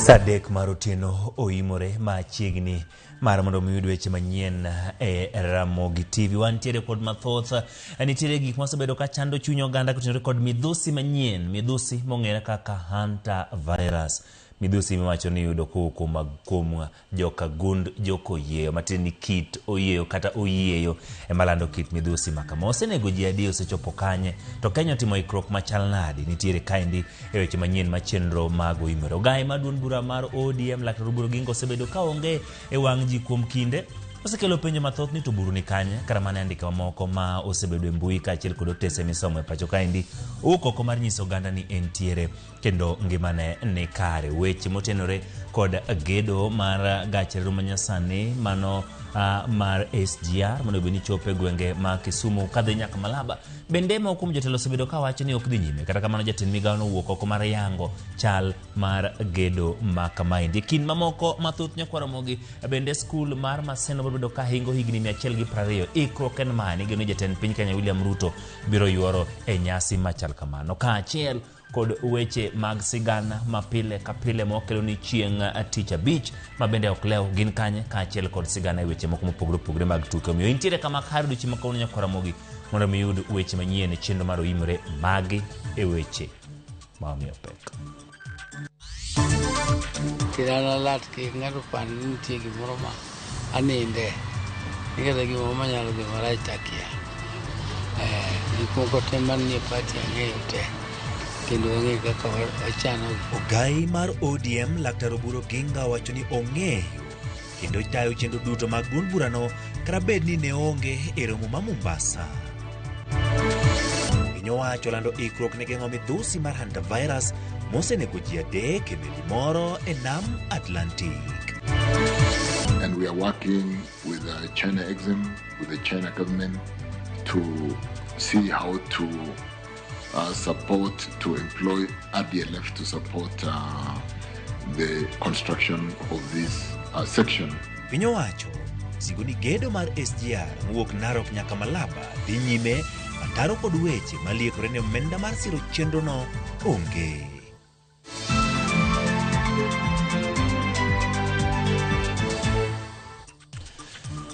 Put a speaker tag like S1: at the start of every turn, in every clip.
S1: Saa 3 mar otieno oimore machiegni mar mondo mi uyud weche manyien e Ramogi TV. Wantiere kod mathoth, nitiere gik mosebedo ka chando chuny oganda kotenore kod midhusi manyien, midhusi mong'ere kaka Hanta virus. Midhusi miwacho ni iyudo kowuok kuom joka gund jokoyieyo, matiende ni kit oyieyo kata oyieyo ema lando kit midhusi ma kama. Osenego ji adi, osechopo kanye, to Kenya otimo ikruok machal nadi? Nitiere kaendi e weche manyien ma chenro mag oimore. Ogaye mar duond bura mar ODM Laktar Oburu Oginga osebedo ka onge e wang' ji kuom kinde. Osekelo penjo mathoth ni to buru ni kanye, kata mana e andike mamoko ma osebedo e mbui kaachiel kod otese misomo e pacho kaendi. Owuok oko mar nyiso oganda ni entiere kendo ngimane ni kare. Weche motenore kod gedo mar gach reru manyasani mano mar SGR mondo obed ni chopo e gwenge ma Kisumu kadhi nyaka Malaba. Bende moko kuom jotelo osebedo ka wacho ni ok dhi nyime. Kata kamano jatend migawo nowuok oko mar yango chal mar gedo ma kamaendi. E kind mamoko mathoth nyakwar Ramogi, bende skul mar Maseno biro bedo ka hingo higni 120. Ikruok en mane? Igeno ni jatend piny Kenya William Ruto biro yuoro e nyasi machal kamano. Kaachiel kod weche mag sigana ma pile ka pile ma wakelo ni chieng' tich abich ma bende ok lew gin kanye kaachiel kod sigana e weche moko mopogore opogore mag tuke. Omiyo intiere kama kare odiochieng' ma kawuono nyakwar Ramogi mondo mi iyud weche manyien e chenro mar Oimore magi e weche ma omiyo pek.
S2: Kirana lat kik ng'ato pand ni nitie gimoro ma aninde. Ni kata gimoro manyalo dhi marach takia. Gik moko te manie party ang'eyo te. Kendo ang'eyo kaka wachano.
S1: Ogai mar ODM Laktar Oburu Oginga owacho ni ong'eyo kendo tayo chenro duto mag duond burano kata bed ni ne onge e romo ma Mombasa. Piny owacho olando ikruok ne geng'o midhusi mar hantavirus mosenego ji 3 e meli moro e nam Atlantic.
S3: And we are working with the China Exim, with the China government to see how to support, to employ RDLF to support the construction of this section.
S1: Piny owacho singo ni gedo mar SGR mowuok Narok nyaka Malaba dhi nyime ataro kod weche maliekore ni omenda mar siro chenrono onge.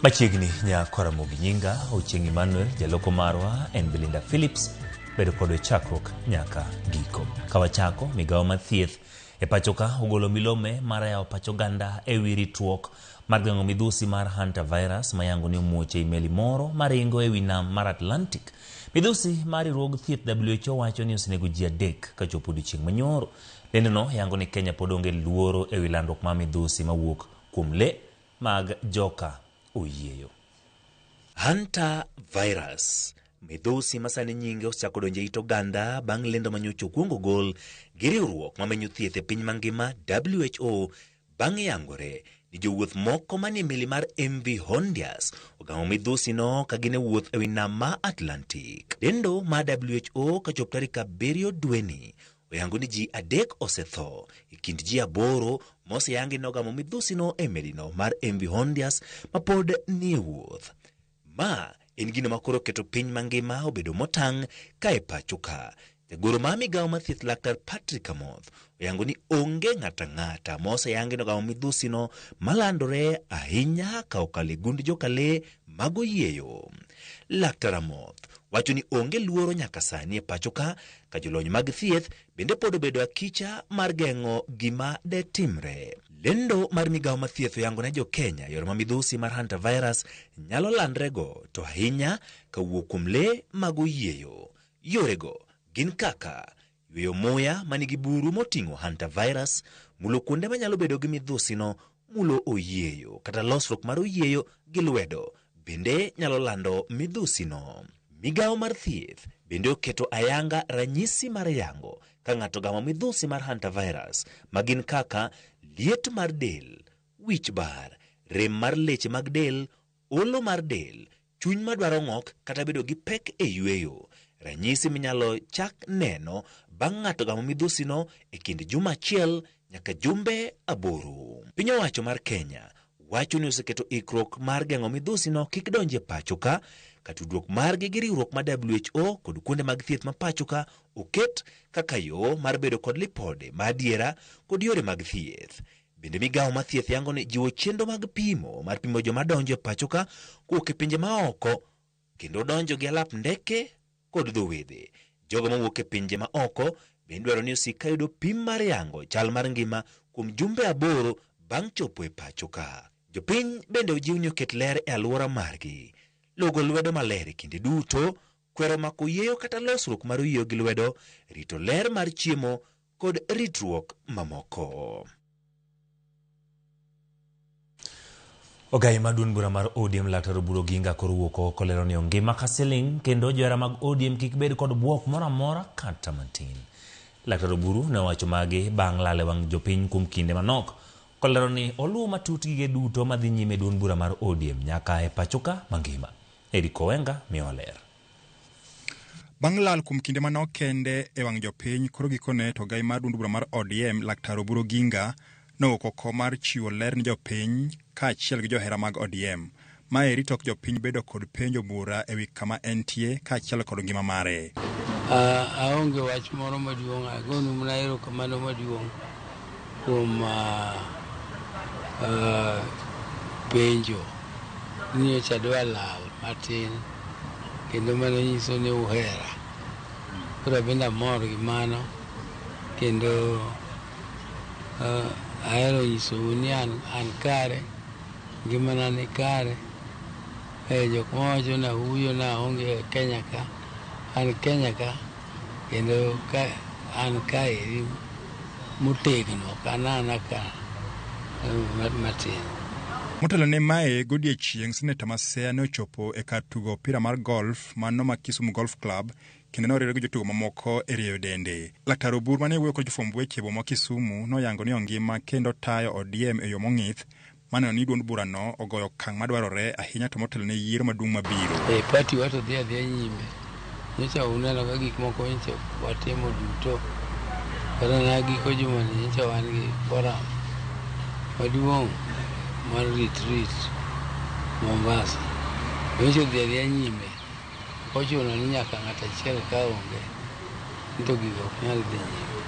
S1: Machiegni nyakwar Ramogi nyinga Ochieng' Emmanuel, jaloko marwa en Belinda Phillips, bedo kodwa e chakruok nyaka giko. Ka wachako, migawo mar thieth e pacho ka ogolo milome mar yawo pach oganda e wi ritruok mar geng'o midhusi mar hantavirus mayango ni omuoch ei meli moro maringo e wi nam mar Atlantic. Midhusi mar riwruog thieth WHO wacho ni osenego ji 3 kachopo odiochieng' manyoro. Lendono yango ni Kenya pod onge luoro e wi landruok mar midhusi mawuok kuom le mag joka oyieyo. Hantavirus, midhusi masani nyinge osechako donjo e it oganda bang' lendo manyocha okwong ogol gi riwruok mamenyo thieth e piny mangima WHO bang' yangore ni jowuoth moko manie meli mar MV Hondius ogamo midhusi no ka gin e wuoth e wi nam ma Atlantic. Lendo mar WHO kachop tarik 7 dweni oyango ni ji 3 osetho e kind ji 8 moseyangi nogamo midhusi no e melino mar MV Hondius mapod nie wuoth. Ma en gino makoro keto piny mangima obedo motang' ka e pacho ka. Jagoro mar migawo mar thieth Laktar Patrick Amoth oyango ni onge ng'ato ang'ata moseyangi nogamo midhusi no malandore ahinya ka okalo e gund jokale mag oyieyo. Laktar Amoth wacho ni onge luoro nyaka sani e pacho ka ka jolony mag thieth bende pod obedo akicha mar geng'o gima detimre. Lendo mar migawo mar thieth oyango ne jo Kenya yore ma midhusi mar hantavirus nyalo landrego to ahinya kawuok kuom le mag oyieyo. Yorego gin kaka yweyo muya manigi buru moting'o hantavirus, mulo kuonde manyalo bedo gi midhusino, mulo oyieyo kata losruok mar oyieyo gi lwedo bende nyalo lando midhusino. Migawo mar thieth bende oketo ayanga ranyisi mar yango ka ng'ato gamo midhusi mar hantavirus ma gin kaka liet mar del, wich bar, rem mar leche mag del, olo mar del, chuny madwaro ng'ok kata bedo gi pek e yweyo. Ranyisi minyalo chak neno bang' ng'ato gamo midhusino e kind juma achiel nyaka jumbe 8. Piny owacho mar Kenya wacho ni oseketo ikruok mar geng'o midhusino kik donj e pacho ka, ka tudruok margi gi riwruok mar WHO kod kuonde mag thieth ma pacho ka oket kaka yo mar bedo kod lipode ma adiera kod yore mag thieth. Bende migawo mar thieth yango ni jiwo chenro mag pimo mar pimo joma donjo e pacho ka kowuok e pinje maoko kendo donjo gi alap ndeke kod dho wedhe. Jogo mawuok e pinje ma oko bende dwaro ni osik ka yudo pim mar yango chal mar ngima kuom jumbe 8 bang' chopo e pacho ka. Jopiny bende ojiw ni oket ler e alwora margi, logo lwedo maler e kinde duto, kwero mako oyieyo kata losruok mar oyieyo gi lwedo, rito ler mar chiemo kod ritruok mamoko. Ogai mar duond bura mar ODM Laktar Oburu Oginga koro wuok oko kolero ni ongima ka siling' kendo johera mag ODM kik bed kod bwok moro amora kata matin. Laktar Oburu ne owacho magi bang' lal e wang' jopiny kuom kinde manok kolero ni oluwo matut gige duto madhi nyime e duond bura mar ODM nyaka e pachoka mangima. Eric Owenga miyowa ler.
S4: Bang' lal kuom kinde manok kende e wang' jopiny, koro gikone to ogai mar duond bura mar ODM Laktar Oburu Oginga nowuok oko mar chiwo ler ne jopiny kaachiel gi johera mag ODM. Maeri tok jopiny bedo kod penjo bura ewi kama entie kaachiel kod ngima mare.
S2: Aonge wach moro maduong', agonu mana erokamano maduong' kuom penjo ni nyocha adwa lal matin kendo mano nyiso ni uhera. Koro abende amor gi mano kendo ahero nyisou ni an kare, ngimana ni kare. Jok mawacho ni ahuyo ni aonge Kenya ka, an Kenya ka kendo an kaeri motegno ok an ka matin.
S4: Motelo ne mae, godiechieng' seneta ma Siaya ne ochopo e kar tugo opira mar golf mano ma Kisumu Golf Club kendo ne oriwore gi jotugo mamoko e rieyo dende. Laktar Oburu mane wuoyo kod jofwamb weche e boma ma Kisumu noyango ni ongima kendo tayo ODM e yo mong'ith maneno ni duond burano ogoyo okang' madwarore ahinya to motelo ne yiero maduong' mabiro.
S2: Party wa to dhi adhiya nyime. Nyocha uneno ka gik moko nyocha watimo duto. Kata na giko jumani nyocha wan gi forum maduong' mar retreat Mombasa. Nyocha odhi adhiya nyime. Ok ochuno ni nyaka ng'ato achiel ka onge to gigo ok nyal dhi nyime.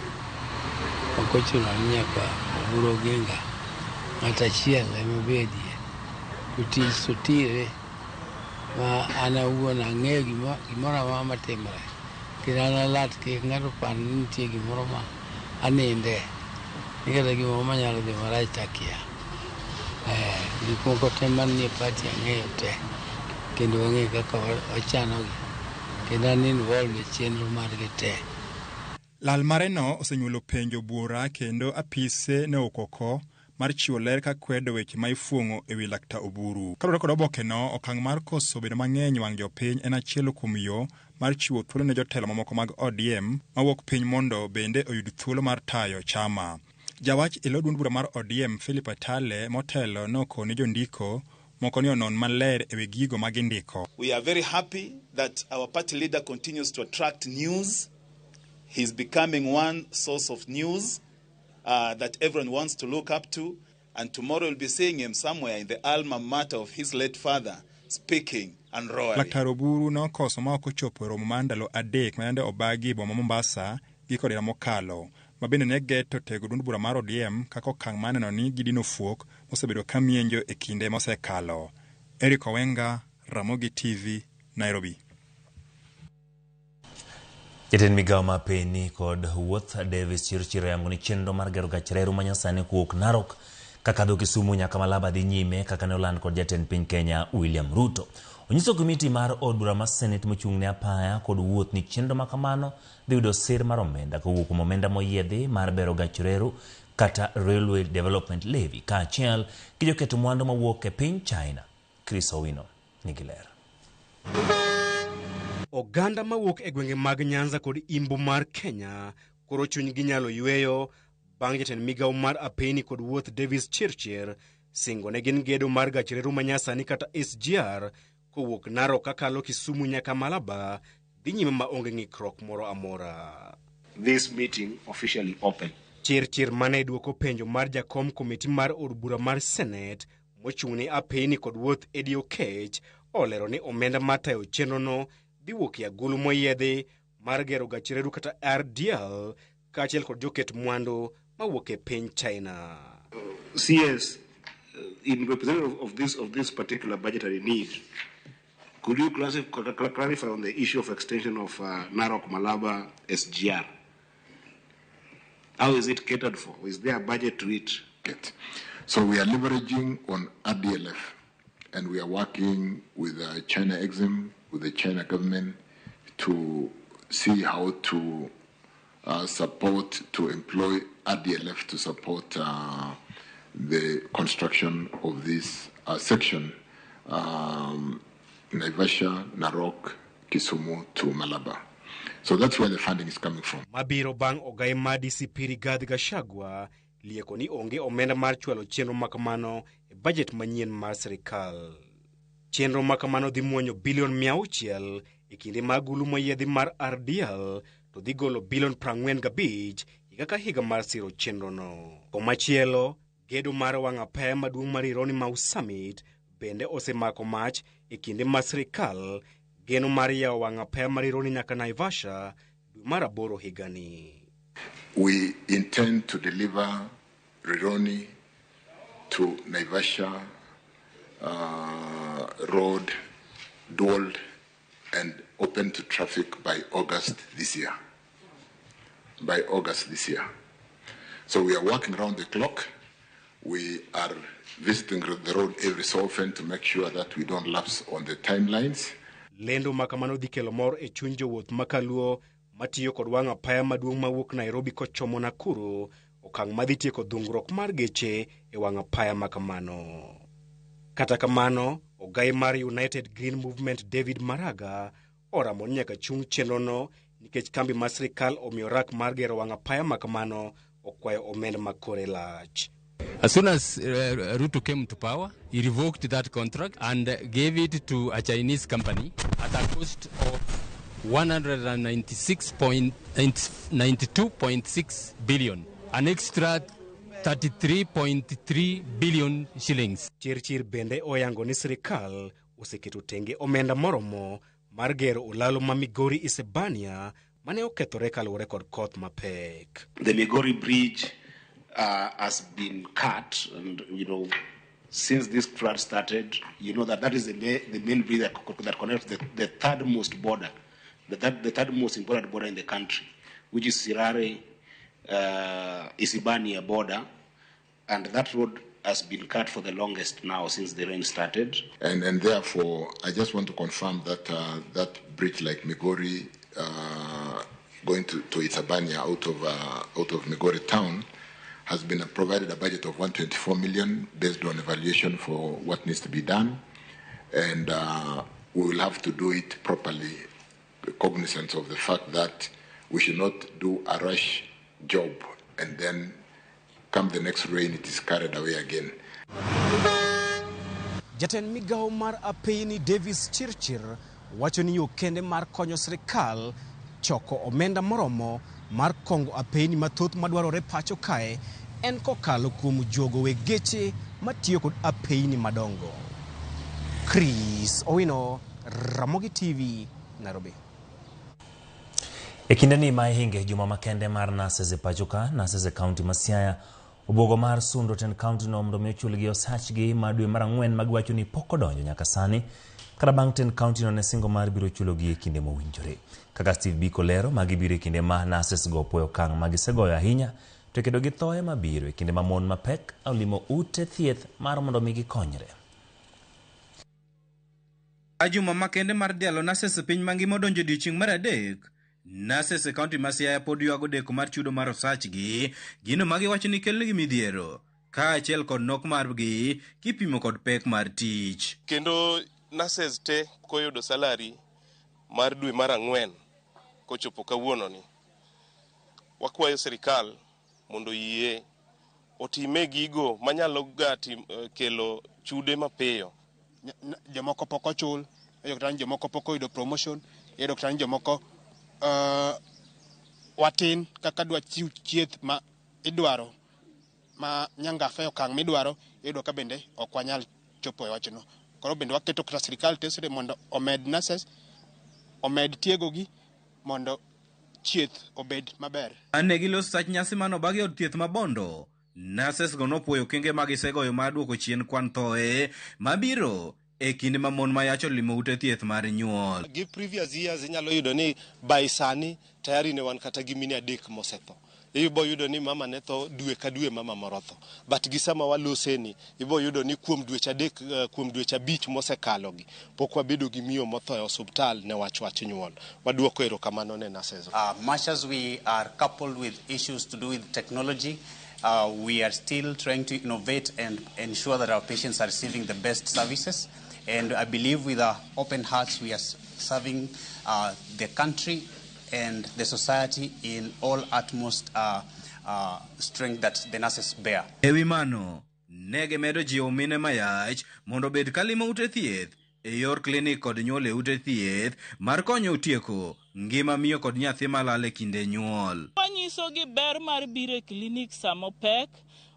S2: Ok ochuno ni nyaka Oburu Oginga ng'ato achiel ema bedie. To tich to tire ma an awuon ang'eyo gimoro amora matimore. Kendo an alat kik ng'ato par ni nitie gimoro ma aninde. Ni kata gimoro manyalo dhi marach to akia. Gik moko te manie party ang'eyo te. Kendo wang'eyo kaka wachanogi. Kendo an involved e chenro margi te.
S4: Lal mare no osenyuolo penjo buora kendo apise ne owuok oko mar chiwo ler ka kwedo weche ma ifuong'o ewi Laktar Oburu. Kaluwore kod oboke no, okang' mar koso bedo mang'eny wang' jopiny en achiel kuom yo mar chiwo thuolo ne jotelo mamoko mag ODM mawuok piny mondo bende oyud thuolo mar tayo chama. Jawach e lo duond bura mar ODM Philip Atale motelo nokone jondiko moko ni onon maler ewi gigo ma gindiko.
S5: We are very happy that our party leader continues to attract news. He's becoming one source of news that everyone wants to look up to. And tomorrow we'll be seeing him somewhere in the alma mater of his late father speaking and roaring.
S4: Laktar Oburu nokoso ma ok ochopo e romo mar ndalo 3 ma yande obagi e boma Mombasa gi kod higa mokalo, ma bende ne geto tego duond bura mar ODM kaka okang' mar neno ni gidino fuok mosebedo ka mienjo e kinde mosekalo. Eric Owenga, Ramogi TV, Nairobi.
S1: Jatend migawo mar piny kod wuoth Davis Chirchir oyango ni chenro mar gero gach reru manyasani kowuok Narok kakadho Kisumu nyaka Malaba dhi nyime kaka ne oland kod jatend piny Kenya William Ruto. Onyiso komiti mar od bura mar Senate mochung' ne apaya kod wuoth ni chenro ma kamano dhi yudo sir mar omenda kowuok kuom omenda moyiedhi mar bero gach reru kata Railway Development Levy kaachiel gi joketo mwandu mawuok e piny China. Chris Owino nigi ler.
S6: Oganda mawuok e gwenge mag Nyanza kod Imbo mar Kenya koro chunygi nyalo yweyo bang' jatend migawo mar apeni kod wuoth Davis Chirchir singo ne gin gedo mar gach reru manyasani kata SGR kowuok Narok kakalo Kisumu nyaka Malaba dhi nyime maonge ng'ikruok moro amora.
S7: This meeting officially open.
S6: Chirchir mane dwoko penjo mar jakom komiti mar od bura mar Senate mochung' ne apeni kod wuoth Eddie Oketch olero ni omenda mar tayo chenrono dhi wuok e agulu moyiedhi mar gero gach reru kata RDL kaachiel kod joket mwandu mawuok e piny China.
S7: CS, in representative of this particular budgetary need, could you clarify on the issue of extension of Narok Malaba SGR? How is it catered for? Is there a budget to it?
S3: So we are leveraging on RDLF, and we are working with China Exim, with the China government, to see how to support, to employ RDLF to support the construction of this section, Naivasha, Narok, Kisumu to Malaba. So that's where the funding is coming from.
S6: Mabiro bang' ogai mar DCP Rigathi Gachagua lieko ni onge omenda mar chwalo chenro makamano e bajet manyien mar sirikal. Chenro makamano dhi muonyo bilion 600 e kinde mag agulu moyiedhi mar RDL to dhi golo bilion 45 higa ka higa mar siro chenrono. Komachielo, gedo mar wang' apaya maduong' mar Rironi Mau Summit bende osemako mach e kinde ma sirikal geno mar yawo wang' apaya mar Rironi nyaka Naivasha dwe mar aboro higani.
S3: We intend to deliver Rironi to Naivasha road dual and open to traffic by August this year. By August this year. So we are working round the clock. We are visiting the road every so often to make sure that we don't lapse on the timelines.
S6: Lendo ma kamano dhi kelo mor e chuny jowuoth makaluo matiyo kod wang' apaya maduong' mawuok Nairobi kochomo Nakuru, okang' madhi tieko dhungruok mar geche e wang' apaya ma kamano. Kata kamano, ogai mar United Green Movement David Maraga oramo ni nyaka chung chenrono nikech kambi mar sirikal omiyo rak mar gero wang' apaya ma kamano okwayo omenda ma kore lach.
S8: As soon as Ruto came to power, he revoked that contract and gave it to a Chinese company at a cost of 196.92.6 billion, an extra 33.3 billion shillings.
S6: Chirchir bende oyango ni sirikal oseketo tenge omenda moromo mar gero olalo ma Migori Isebania mane okethore kaluwore kod koth mapek.
S7: The Migori Bridge has been cut, and since this flood started, you know that that is the main bridge that connects the third most border, the third most important border in the country, which is Sirare Isebania border, and that road has been cut for the longest now since the rain started.
S3: And therefore, I just want to confirm that that bridge like Migori going to Isebania out of Migori town has been provided a budget of 124 million based on evaluation for what needs to be done. And we will have to do it properly, cognizant of the fact that we should not do a rush job and then come the next rain it is carried away again.
S6: Jatend migawo mar apeyni Davis Chirchir wacho ni yo kende mar konyo sirikal choko omenda moromo mar kongo apeyni mathoth madwarore pacho kae en kokalo kuom juogo weg geche matiyo kod apeyni madongo. Chris Owino, Ramogi TV, Nairobi.
S1: E kindeni ma ihinge juma makende mar nurses e pacho ka, nurses e kaunti ma Siaya obwogo mar sundo tend kaunti no mondo mi ochulgi osachgi ma dwe mar ang'wen ma giwacho ni pok odonjo nyaka sani kata bang' tend kaunti no ne singo mar biro chulogi e kinde mowinjore. Kaka Steve Biko lero, magi biro e kinde ma nurses go opuoyo okang' ma gisegoyo ahinya to kedo gi thoe mabiro e kinde ma mon mapek olimo ute thieth mar mondo mi gikonyre.
S9: Ka juma makende mar dhialo nurses e piny mangima odonjo e odiechieng' mar adek, nurses e kaunti ma Siaya pod ywago deko mar chudo mar osachgi, gino ma giwacho ni kelonegi midhiero, kaachiel kod nok margi kipimo kod pek mar tich.
S10: Kendo nurses te koyudo salary mar dwe mar ang'wen kochopo kawuononi, wakwayo sirikal mondo oyie otime gigo manyalo ga kelo chude mapiyo.
S11: Jomoko pok ochul, iyudo kata ni jomoko pok oyudo promotion, iyudo kata ni jomoko watin kaka dwa chiw chieth ma idwaro ma nyangafu e okang' midwaro, iyudo ka bende ok wanyal chopo e wachno. Koro bende waketo kata sirikal tesre mondo omed nurses, omed tiegogi mondo chieth obed maber.
S9: Ane giloso sach nyasi mano obagi od thieth ma Bondo. Nurses go nopuoyo okenge ma gisegoyo mar duoko chien kwan thoe mabiro e kinde ma mon mayach olimo ute thieth mar nyuol.
S12: Gi previous years inyalo yudo ni by sani tayari ne wan kata gi mine 3 mosetho. Ibo yudo ni mama ne tho dwe ka dwe, mama moro tho. But gi sama waloseni, ibo yudo ni kuom dweche 3, kuom dweche 5 mosekalogi, pok wabedo gi miyo motho e osuptal ne wach nyuol. Waduoko erokamano ne nurses.
S13: Much as we are coupled with issues to do with technology, we are still trying to innovate and ensure that our patients are receiving the best services. And I believe with our open hearts, we are serving the country and the society in all utmost strength that the nurses bear.
S9: Ewi mano, ne gimedo jiwo mine mayach mondo obed kalimo ute thieth e yor klinik kod nyuol e ute thieth mar konyo tieko ngima miyo kod nyathi malal e kinde nyuol.
S14: Wanyisogi ber mar biro e klinik sama opek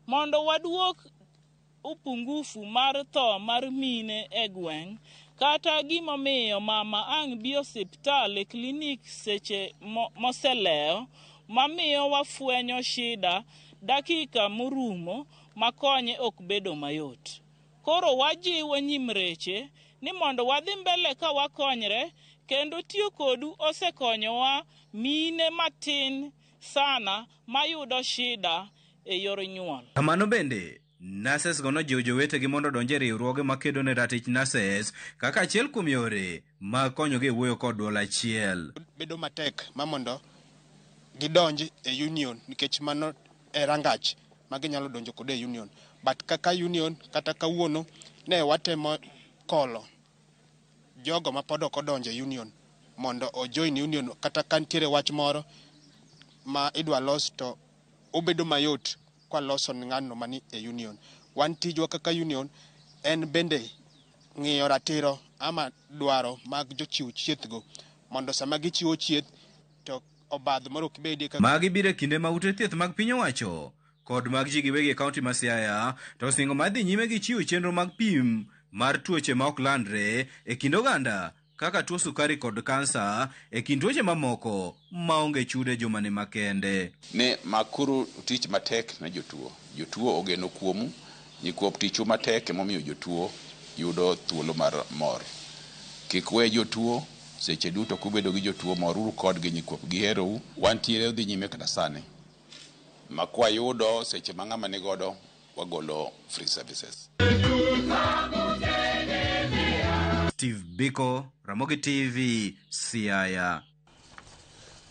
S14: mondo waduok upungufu mar tho mar mine e gweng', kata gimomiyo mama ang' bi osiptal e klinik seche moselewo mamiyo wafwenyo shida dakika morumo makonye ok bedo mayot. Koro wajiwo nyimreche ni mondo wadhi mbele ka wakonyre, kendo tiyo kodu osekonyowa mine matin sana mayudo shida e yor nyuol.
S9: Kamano bende, nurses go nojiwo jowetegi mondo odonj e riwruoge makedo ne ratich nurses kaka achiel kuom yore mag konyogi e wuoyo kod duol achiel.
S11: Bedo matek ma mondo gidonj e union nikech mano e rangach ma ginyalo donjo kode e union. But kaka union kata kawuono ne watemo kolo jogo ma pod ok odonjo e union mondo o join union, kata ka nitiere wach moro ma idwa los to obedo mayot kwa loso ne ng'ano mani e union. Wan tijwa kaka union en bende ng'iyo ratiro ama dwaro mag jochiw chieth go mondo sama gichiwo chieth to obadh moro ok bedie kaka.
S9: Magi biro e kinde ma ute thieth mag piny owacho kod mag ji giwegi e kaunti ma Siaya to osingo mar dhi nyime gi chiwo chenro mag pim mar tuoche ma ok landre e kind oganda kaka tuo sukari kod kansa e kind tuoche mamoko maonge chudo e jumani makende.
S15: Ne makuru tich matek ne jotuo. Jotuo ogeno kuomu, nyikwop tichu matek emomiyo jotuo yudo thuolo mar mor. Kik we jotuo, seche duto kubedo gi jotuo moruru kodgi nyikwop giherou. Wantiere odhi nyime kata sani. Ma kwayudo seche ma ng'ama nigodo wagolo free services.
S9: Steve Biko, Ramogi TV, Siaya.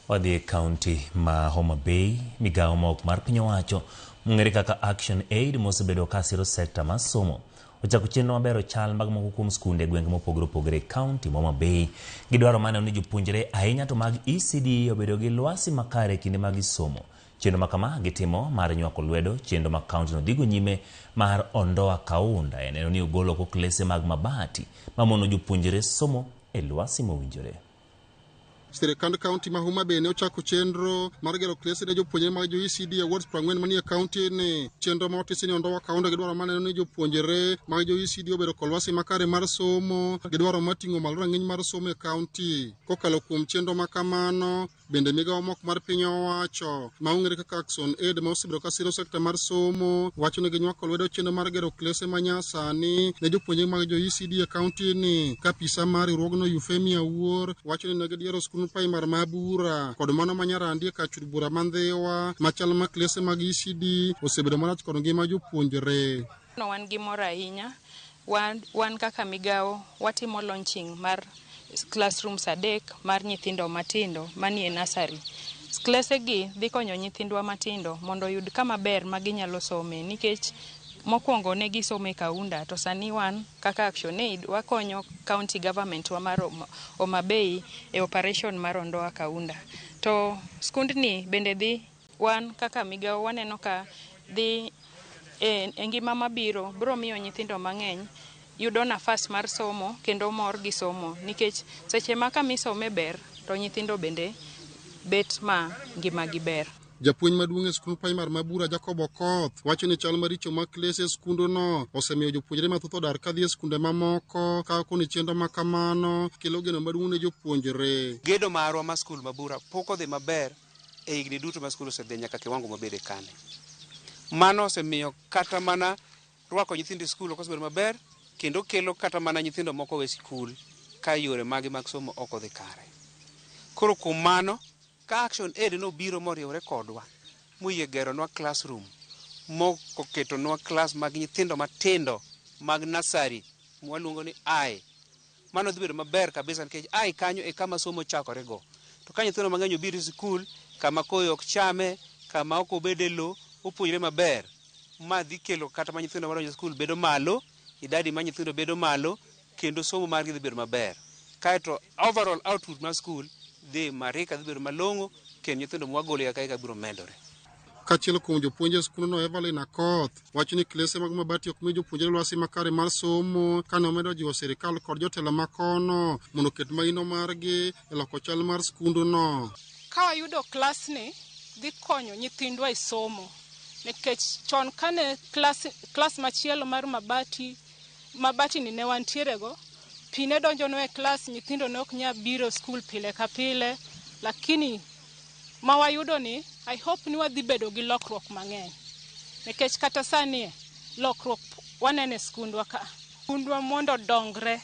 S1: Wadhi e kaunti ma Homa Bay, migawo ma ok mar piny owacho mong'ere kaka Action Aid mosebedo ka siro sekta mar somo ochako chenro mabero chal mag moko kuom skunde e gwenge mopogore opogore e kaunti ma Homa Bay. Gidwaro maneno ni jopuonjre ahinya to mag ECD obedo gi lwasi makare e kinde mag somo. Chenro ma kama gitimo mar nywako lwedo chenro ma kaunti no dhigo nyime mar Ondoa Kaunda e neno ni ogolo oko klese mag mabati mamono jopuonjre somo e lwasi mowinjore.
S16: Sirikand kaunti ma Homa Bay ne ochako chenro mar gero klese ne jopuonjre mag jo ECD e wards 40 manie kaunti ni. Chenro ma otisi ni Ondoa Kaunda gidwaro maneno ni jopuonjre mag jo ECD obedo kod lwasi makare mar somo, gidwaro mar ting'o malo rang'iny mar somo e kaunti. Kokalo kuom chenro ma kamano, bende migawo mok mar piny owacho ma ong'ere kaka Action Aid ma osebedo ka siro sekta mar somo wacho ni ginywako lwedo chenro mar gero klese ma nyasani ne jopuonjre mag jo ECD e kaunti ni. Ka apisa mar riwruogno Euphemia Wuor wacho ni ne gidiero skund primar ma Bura kod mano ma Nyarandi e kar chud bura ma Ndhiwa machal ma klese mag ECD osebedo marach kod ngima jopuonjre.
S17: Wan gi mor ahinya, wan kaka migawo watimo launching mar classrooms 3 mar nyithindo matindo manie nursery. Klese gi dhi konyo nyithindwa matindo mondo oyud kama ber ma ginyalo some, nikech mokwongo ne gisome Kaunda to sani wan kaka Action Aid wakonyo county government wa mar Homa Bay e operation mar Ondoa Kaunda. To skundni bende dhi, wan kaka migawo waneno ka dhi e ngima mabiro biro miyo nyithindo mang'eny yudo nafas mar somo kendo mor gi somo, nikech seche ma kama isome ber to nyithindo bende bet ma ngimagi ber.
S16: Japuonj maduong' e skund primar ma Bura Jacob Okoth wacho ni chal maricho mag klese e skundno osemiyo jopuonjre mathoth odar kadhi e skunde mamoko ka koni chenro ma kamano kelo geno maduong' ne jopuonjre.
S18: Gedo marwa ma skul ma Bura pok odhi maber e higni duto ma skul osedhi nyaka kiwango mabede kane. Mano osemiyo kata mana rwako nyithindo e skul ok osebedo maber kendo kelo kata mana nyithindo moko we skul ka yore magi mag somo ok odhi kare. Koro kuom mano, ka Action Aid nobiro moriwore kodwa moyie geronwa classroom moketonwa klas mag nyithindo matindo mag nursery mwaluongo ni I, mano dhi bedo maber kabisa nikech I kanyo e kama somo chakore go. To ka nyithindo mang'eny obiro e sikul kama koyo ok chame, kama ok obed e lo, opuonjre maber, ma dhi kelo kata ma nyithindo madonjo e skul bedo malo, idadi mar nyithindo bedo malo, kendo somo margi dhi bedo maber. Kaeto overall output mar skul dhi marika dhi bedo malong'o kendo nyithindo mwagolo ya kae ka biro medore.
S16: Kaachiel kuom jopuonj e skundno Evelyn Akoth wacho ni klese mag mabati ok mi jopuonjre lwasi makare mar somo kane omedo jiwo sirikal kod jotelo makono mondo oket maino margi e loko chal mar skundno.
S19: Ka wayudo klasni dhi konyo nyithindwa e somo nikech chon kane klas machielo mar mabati ni ne wantiere go, pi ne donjonwa e klas, nyithindo ne ok nyal biro skul pile ka pile, lakini ma wayudo ni I hope ni wadhi bedo gi lokruok mang'eny nikech kata sani lokruok waneno e skundwa ka. Skundwa mondo dongre,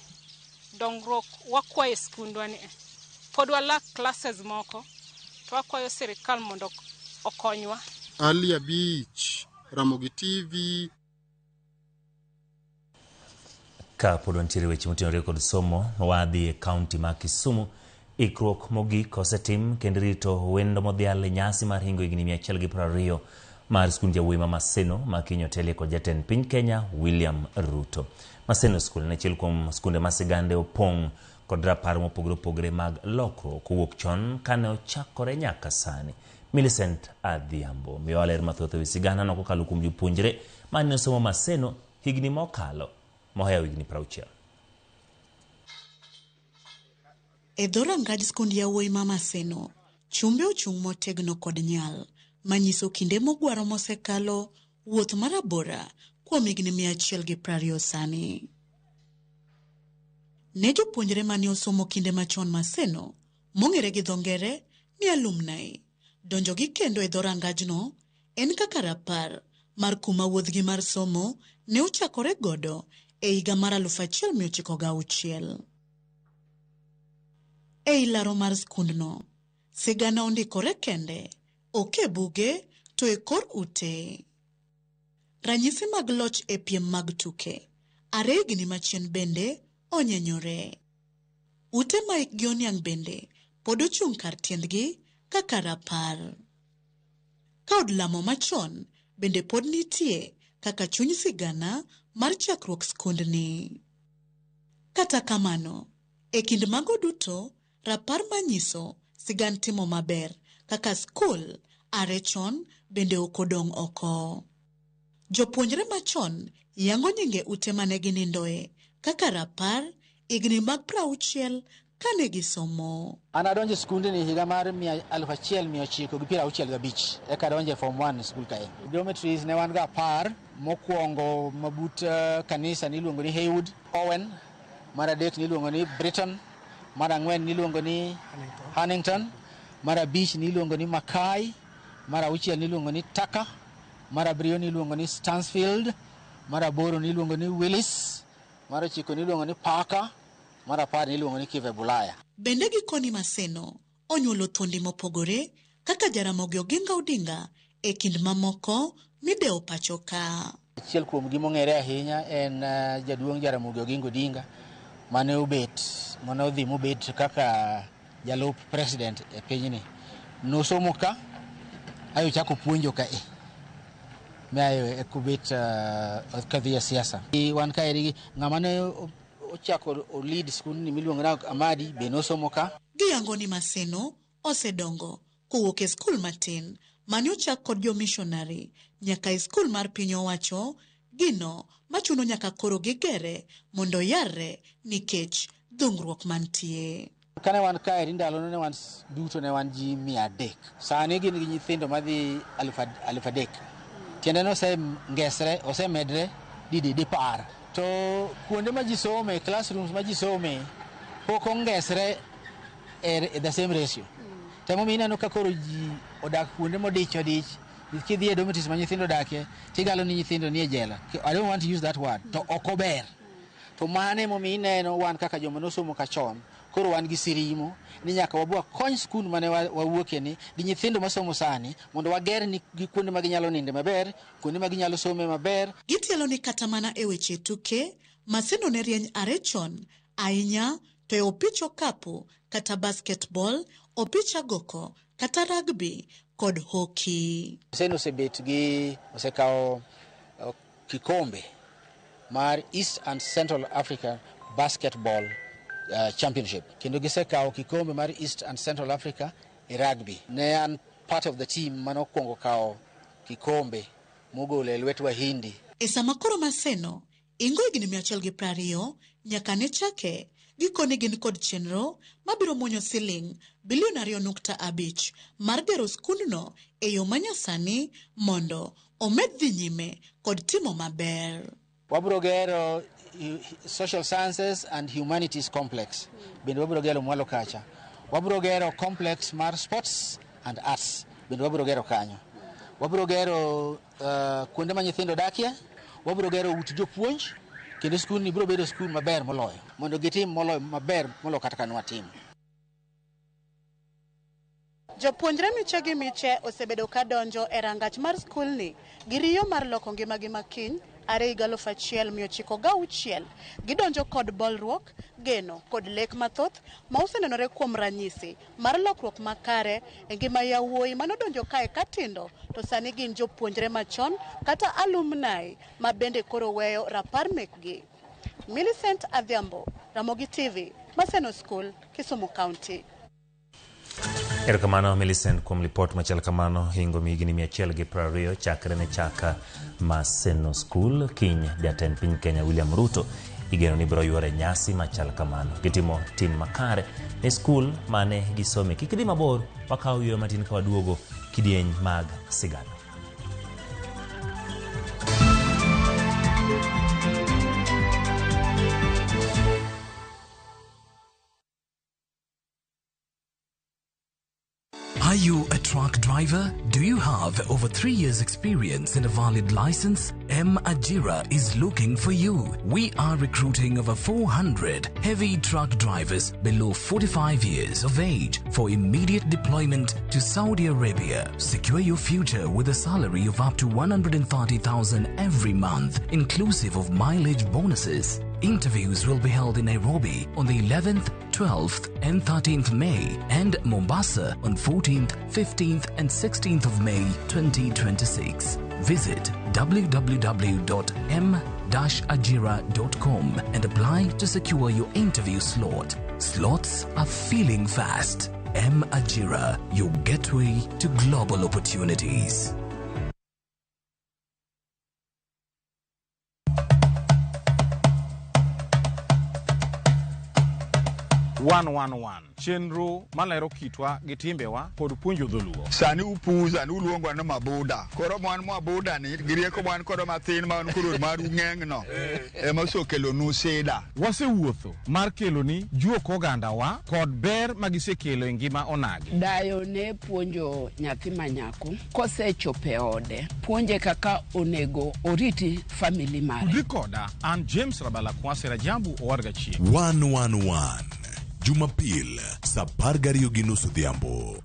S19: dongruok wakwayo e skundwa ni. Pod walak classes moko to wakwayo sirikal mondo okonywa.
S16: Ali Abich, Ramogi TV.
S1: Ka pod wantiere weche motenore kod somo, wadhi e kaunti ma Kisumu. Ikruok mogik osetim kendo rito wendo modhial e nyasi mar hingo higni 120 mar skund yawuoyi ma Maseno ma kiny otelie kod jatend piny Kenya William Ruto. Maseno School en achiel kuom skunde ma sigande opong' kod rapar mopogore opogore mag lokruok kowuok chon kane ochakore nyaka sani. Millicent Adhiambo miyowa ler mathoth ewi siganano kokalo kuom jopuonjre mane osomo Maseno higni mokalo mohewo higni 60.
S20: E dhorangaj skund yawuoyi ma Maseno, chumbe ochung' motegno kod nyal, manyiso kinde mogwaro mosekalo wuoth marabora kuom higni 120 sani. Ne jopuonjre mane osomo kinde machon Maseno, mong'ere gi dho ngere ni alumni, donjo gi kendo e dhorangajno en kaka rapar mar kuma wuodhgi mar somo ne ochakore godo e higa mar 1906. Ei laro mar skundno, sigana ondikore kende, ok e buge to e kor ute. Ranyisi mag loch e piem mag tuke, are higni machien bende onyenyore. Ute ma hikgi oniang' bende pod ochung' kar tiendgi kaka rapar. Ka od lamo machon bende pod nitie kaka chuny sigana mar chakruok skundni. Kata kamano, e kind mago duto, rapar manyiso sigand timo maber kaka skul are chon bende ok odong' oko. Jopuonjre machon yango nyinge ute mane ginindoe kaka rapar higni mag 60 kane gisomo.
S21: An adonjo e skundni higa mar 1965 eka adonjo e form 1 skul kae. Dormitories ne wan ga 10, mokwongo mabut kanisa niluongo ni Haywood, Owen, mar adek niluongo ni Britain, mar ang'wen niluongo ni Hannington, mar abich niluongo ni Mackay, mar auchiel niluongo ni Tucker, mar abiriyo niluongo ni Stansfield, mar aboro niluongo ni Willis, mar ochiko niluongo ni Parker, mar 10 niluongo ni Kivebulaya.
S20: Bende gikoni Maseno onyuolo thuondi mopogore kaka Jaramogi Oginga Odinga e kind mamoko midewo pacho ka.
S21: Achiel kuom gi mong'ere ahinya en jaduong' Jaramogi Oginga Odinga mane obet, mane odhi mobet kaka jalup president e pinyni. Nosomo ka, ayo ochako puonjo ka e. Ayo ekobet kadhi e siasa. Wan kaeri ng'ama ne ochako lead skundni miluongo ni Amadi be nosomo ka.
S20: Giyango ni Maseno osedongo kowuok e skul matin mane ochak kod jomishonari nyaka e skul mar piny owacho, gino machuno nyaka koro gigere mondo oyarre nikech dhungruok mantie.
S21: Kane wan kaeri ndalono ne wan duto ne wan ji 300. Sani gin gi nyithindo madhi 3,000. Tiende ni osengesre, osemedre didi dipar. To kuonde ma ji some, classrooms ma ji some, pok ongesre e the same ratio. Temomiyo ineno ka koro ji odak kuonde modich odich. Kidhi e dormitories ma nyithindo odakie, tigalo ni nyithindo nie jela. I don't want to use that word. To ok ober. To mano emomiyo ineno wan kaka joma nosomo kachon, koro wan gi sirimo ni nyaka wabwa kony skul mane wawuokie ni gi nyithindo masomo sani mondo wager ni gi kuonde ma ginyalo ninde maber, kuonde ma ginyalo some maber.
S20: Gitielo ni kata mana e weche tuke, Maseno ne rieny are chon ahinya to e opich okapu kata basketball, opich agoko kata rugby kod hockey.
S21: Maseno osebet gi osekawo kikombe mar East and Central Africa Basketball Championship kendo gisekawo kikombe mar East and Central Africa e rugby. Ne an part of the team manokwongo kawo kikombe mogolo e lwet Wahindi.
S20: E sama koro Maseno ingo higni 120 nyaka ne chake, gikone gin kod chenro mabiro muonyo siling bilion 2.5 mar gero skundno e yo manyasani mondo omed dhi nyime kod timo maber.
S21: Wabiro gero Social Sciences and Humanities Complex bende wabiro gero mwalo kacha. Wabiro gero complex mar Sports and Arts bende wabiro gero kanyo. Wabiro gero kuonde ma nyithindo dakie, wabiro gero ut jopuonj kendo skul ni biro bedo skul maber moloyo mondo gitim moloyo maber moloyo kata ka nwatimo.
S20: Jopuonjre miche gi miche osebedo ka donjo e rangach mar skulni gi riyo mar loko ngimagi makiny are higa 1996. Gidonjo kod bolruok, geno kod lek mathoth ma osenenore kuom ranyisi mar lokruok makare e ngima yawuoyi manodonjo kae katindo to sani gin jopuonjre machon kata alumni ma bende koro weyo rapar mekgi. Millicent Adhiambo, Ramogi TV, Maseno School, Kisumu County.
S2: Erokamano Millicent kuom lipot machal kamano. Hingo higni 120 chakre ne chaka Maseno School. Kiny jatend piny Kenya William Ruto igeno ni biro yuore nyasi machal kamano. Gitimo tim makare ne skul mane gisome. Kik idhi mabor, wakawo yweyo matin ka waduogo kidieny mag sigana.
S22: Are you a truck driver? Do you have over 3 years experience and a valid license? M Ajira is looking for you. We are recruiting over 400 heavy truck drivers below 45 years of age for immediate deployment to Saudi Arabia. Secure your future with a salary of up to 130,000 every month, inclusive of mileage bonuses. Interviews will be held in Nairobi on the 11th, 12th and 13th May and Mombasa on 14th, 15th and 16th of May 2026. Visit www.m-ajira.com and apply to secure your interview slot. Slots are filling fast. M Ajira, your gateway to global opportunities.
S23: Chenro malero kitwa gi timbewa kod puonjo dholuo.
S24: Sani upuza ni uluongwa ni mabuda. Koro mwan mabuda ni gi rieko mwan kodo mathin ma wan koro maru ng'eng no ema osekelonu sida.
S23: Wasewuotho mar keloni juok ogandawa kod ber magisekelo e ngima onagi.
S25: Dayo ne puonjo nyathi ma nyako kosechopo e ode, puonje kaka onego oriti family mare.
S23: Tudri koda an James Rabala Kwase Rajabu Owarga Chieng'.
S26: 111 Jumapil saa 12:30 odhiambo.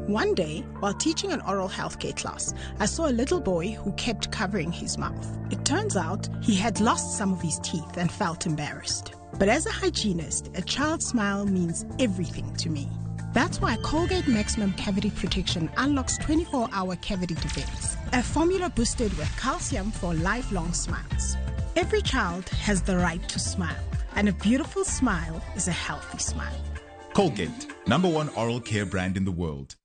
S27: One day, while teaching an oral healthcare class, I saw a little boy who kept covering his mouth. It turns out he had lost some of his teeth and felt embarrassed. But as a hygienist, a child's smile means everything to me. That's why Colgate Maximum Cavity Protection unlocks 24-hour cavity defense, a formula boosted with calcium for lifelong smiles. Every child has the right to smile, and a beautiful smile is a healthy smile.
S28: Colgate, #1 oral care brand in the world.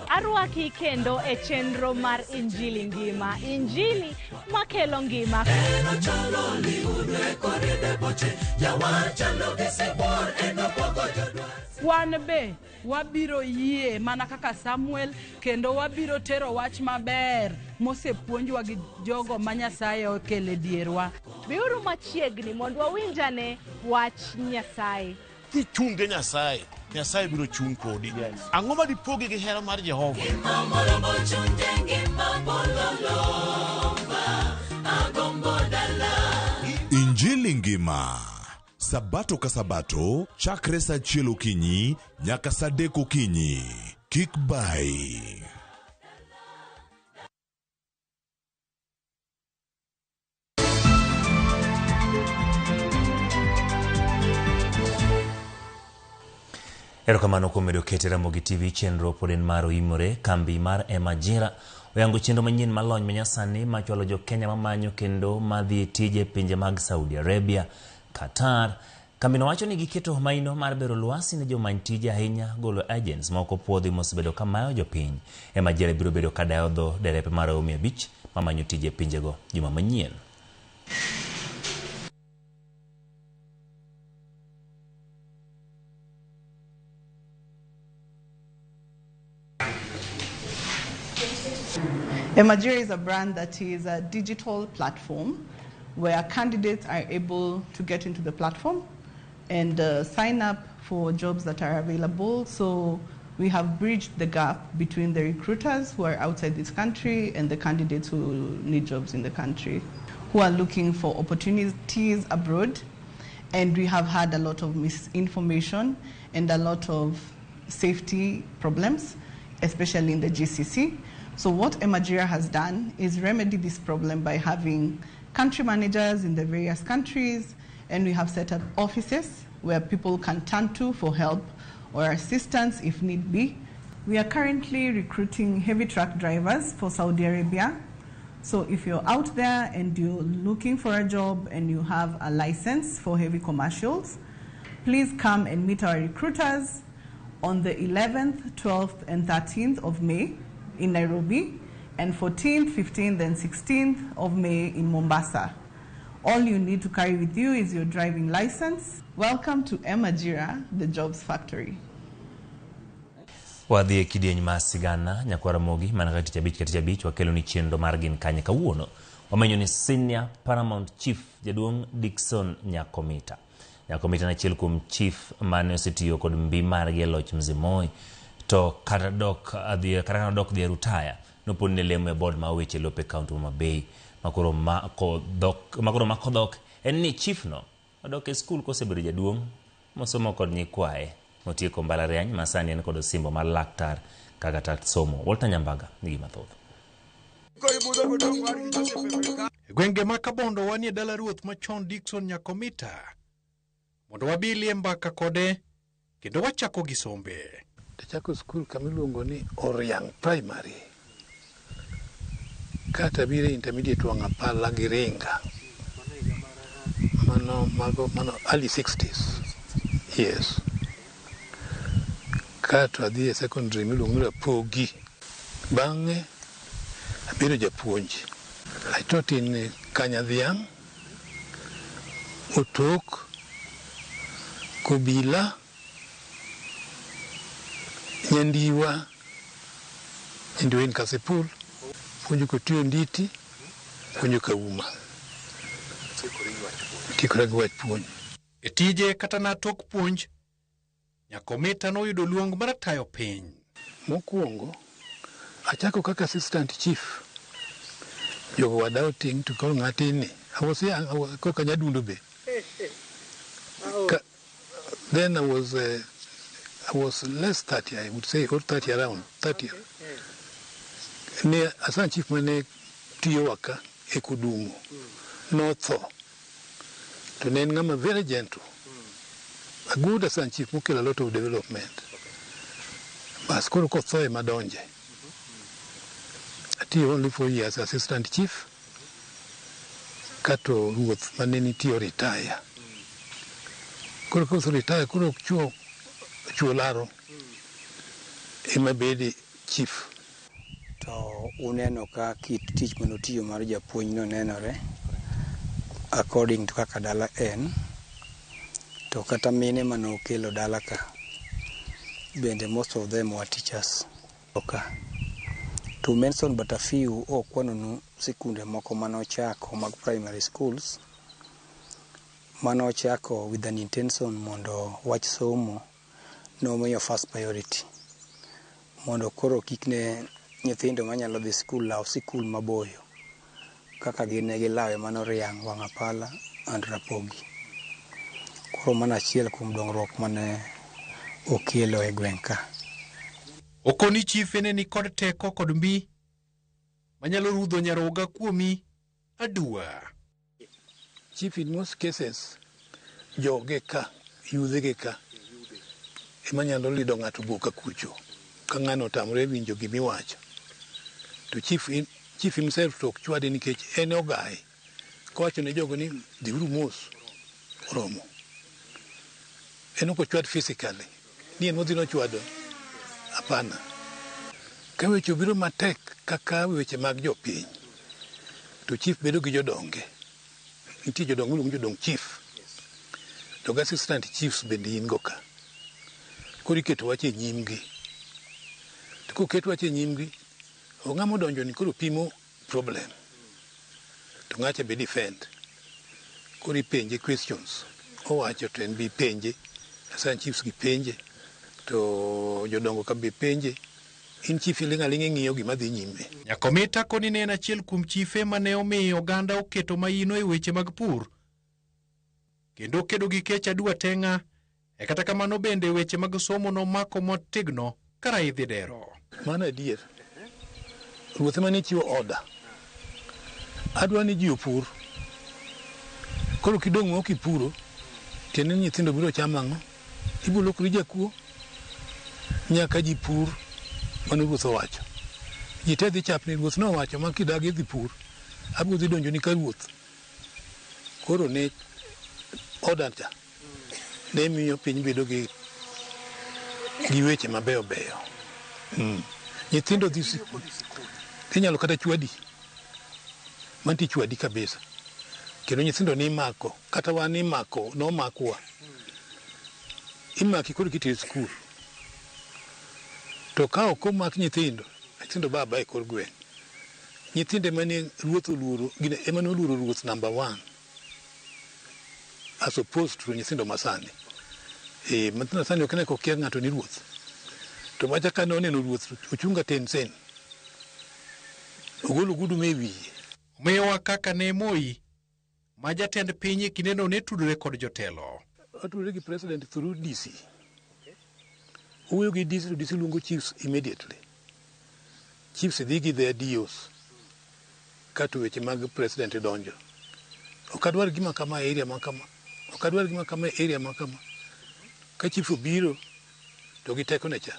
S3: Arwaki kendo e chenro mar Injili Ngima. Injili makelo ngima.
S4: Wan be wabiro yie mana kaka Samuel kendo wabiro tero wach maber mosepuonjwa gi jogo ma Nyasaye okelo e dierwa.
S3: Biuru machiegni mondo wawinjane wach Nyasaye.
S5: Kichung' gi Nyasaye, Nyasaye biro chung' kodi. Ang'o ma dipogi gi hera mar Jehova?
S26: Injili Ngima. Sabato ka sabato, chakre saa achiel okinyi nyaka saa adek okinyi. Kik bayi.
S2: Erokamano kuom medo kete Ramogi TV chenro pod en mar oimore. Kambi mar Emajira oyango chenro manyien mar lony manyasani machwalo jo Kenya mamanyo kendo madhi e tije e pinje mag Saudi Arabia, Qatar. Kambino wacho ni giketo maino mar bero lwasi ne jomany tije ahinya golo agents ma ok opuodhi mosebedo ka mayo jopiny. Emajira biro bedo ka dayo dho derepe maromo 500 mamanyo tije e pinjego juma manyien.
S6: Emajira is a brand that is a digital platform where candidates are able to get into the platform and sign up for jobs that are available. So we have bridged the gap between the recruiters who are outside this country and the candidates who need jobs in the country, who are looking for opportunities abroad. And we have had a lot of misinformation and a lot of safety problems, especially in the GCC. So what Emajira has done is remedy this problem by having country managers in the various countries, and we have set up offices where people can turn to for help or assistance if need be. We are currently recruiting heavy truck drivers for Saudi Arabia. So if you're out there and you're looking for a job and you have a license for heavy commercials, please come and meet our recruiters on the 11th, 12th, and 13th of May in Nairobi, and 14th, 15th, and 16th of May in Mombasa. All you need to carry with you is your driving license. Welcome to Emajira, the jobs factory.
S2: Wadhi e kidieny mar sigana nyakwar Ramogi mana kaka tich abich ka tich abich wakelo ni chenro mar gin kanye kawuono. Wamenyo ni Senior Paramount Chief Jaduong' Dickson Nyakomita. Nyakomita en achiel kuom chief mane osetiyo kod mbi margi e loch Mzee Moi. To kata dok dhi e rutaya noponi ne lemo e board mar weche lope kaunti ma Homa makoro mako dhok en ni chief no odok e skul kosebedo jaduong' mosomo kod nyikwaye motieko mbalariany ma sani en kod osimbo mar laktar kaka tat somo. Walter Nyambaga nigi mathoth.
S7: E gwenge ma Kabondo wanie dala ruoth machon Dickson Nyakomita mondo wabilie mbaka kode kendo wachako gi sombe.
S8: Achako skul kama iluongo ni Oriang Primary. Kata biro intermediate wang' apala gi Ringa. Mano early 60s. Yes. Kato adhi e secondary miluongo ni Rapogi. Bang'e abedo japuonj. I taught in Kanyadhiang', Otok, Kobila, Nyandiwa, Nyandiwa in Kasipul, puonjo Kotiyo Nditi, puonjo Kauma. Tiekora gi wach puonj.
S7: E tije kata na tok puonj, Nyakomita noyudo luong mar tayo piny.
S8: Mokwongo, achako kaka assistant chief. Jogo were doubting to call ng'atini. I was young, I was koka nyadundo be. Then I was less 30, I would say, or 30 around, 30. Ne assistant chief mane tiyo waka e Kudumo. Notho. To ne en ng'ama very gentle. A good assistant chief mokelo a lot of development. Bas koro kotho ema donje. Atiyo only 4 years assistant chief. Kato ruoth mane nitie retire. Koro ka oseretire koro chuo chuo laro ema bede chief.
S9: To uneno ka kit tich manotiyo mar japuonj no nenore according to kaka dala en to kata mine manokelo dala ka bende most of them were teachers ka. To mention but a few okwanonu sikunde moko manochako mag primary schools manochako with an intention mondo wach somo nomiyo first priority mondo koro kik ne nyithindo manyalo dhi skul law sikul maboyo kaka gin ne gilawe mano Riang', Wang'apala and Rapogi. Koro mano achiel kuom dongruok mane okelo e gweng' ka.
S7: Okoni chife ne ni kod teko kod mbi manyalo rudho nyaroga kuomi aduwa.
S8: Chief in most cases joge ka, yudhe ge ka ema nyalo lido ng'ato boka kucho ka ng'ano otamore winjo gimiwacho. To chief, in, chief himself to ok chwade nikech en ogaye. Kowacho ne jogo ni dhiuru mos oromo. En ok ochwad physically. Ni en modhi nochwado. Hapana. Ka weche obiro matek kaka weche mag jopiny, to chief bedo gi jodonge. Nitie jodongo miluongo ni jodong chief. To gi assistant chiefs bende in go ka. Koro iketo wach e nyimgi. To koket wach e nyimgi, to ng'ama odonjo ni koro pimo problem. To ng'acha be defend. Koro ipenje questions. Owacho to en be ipenje. Assistant chiefs gi penje. To jodongo ka be penje. In chief iling' aling'a ing'iyo gima dhi nyime.
S7: Nyakomita koni ne en achiel kuom chife mane omiyo oganda oketo maino e weche mag pur kendo kedo gi kech aduwa teng'a e kata kamano bende weche mag somo nomako motegno ka raidhi dero.
S8: Mano adier. Ruoth ema ne chiwo order. Adwa ni ji opur. Koro kidong' ma ok ipuro, tiende ni nyithindo biro chamo ang'o? Ibiro lokori jakuo. Nyaka ji pur. Mano ruoth owacho. Ji te dhi chapni ruoth nowacho ma kidagi dhi pur, abiro dhi donjoni ka ruoth. Koro ne order cha ne miyo piny bedo gi gi weche mabeyo beyo. Nyithindo dhi sikul. Inyalo kata chwadi. Mantie chwadi kabisa. Kendo nyithindo nimako, kata wan imako, nomakwa. Imaki koro kiteri skul. To ka ok omak nyithindo, nyithindo ba aba e kor gweng'. Nyithindo ema ne ruoth oluoro, gine ema ne oluoro ruoth number one. As opposed to nyithindo masani. E, nyithindo masani ok ne kokia ng'ato ni ruoth. To macha ka noneno ruoth, ochunga ten sen. Ogolo ogudu me wiye.
S7: Omiyowa kaka ne Moi ma jatend piny e kindeno ne tudore kod jotelo.
S8: Watudore gi president through DC. Owuoyo gi DC to DC luongo chiefs immediately. Chiefs dhi gi their DOs. Kato weche mag president donjo. Ok adwar gima kama e area ma kama. Ok adwar gima kama e area ma kama. Ka chief obiro to gi tekone cha.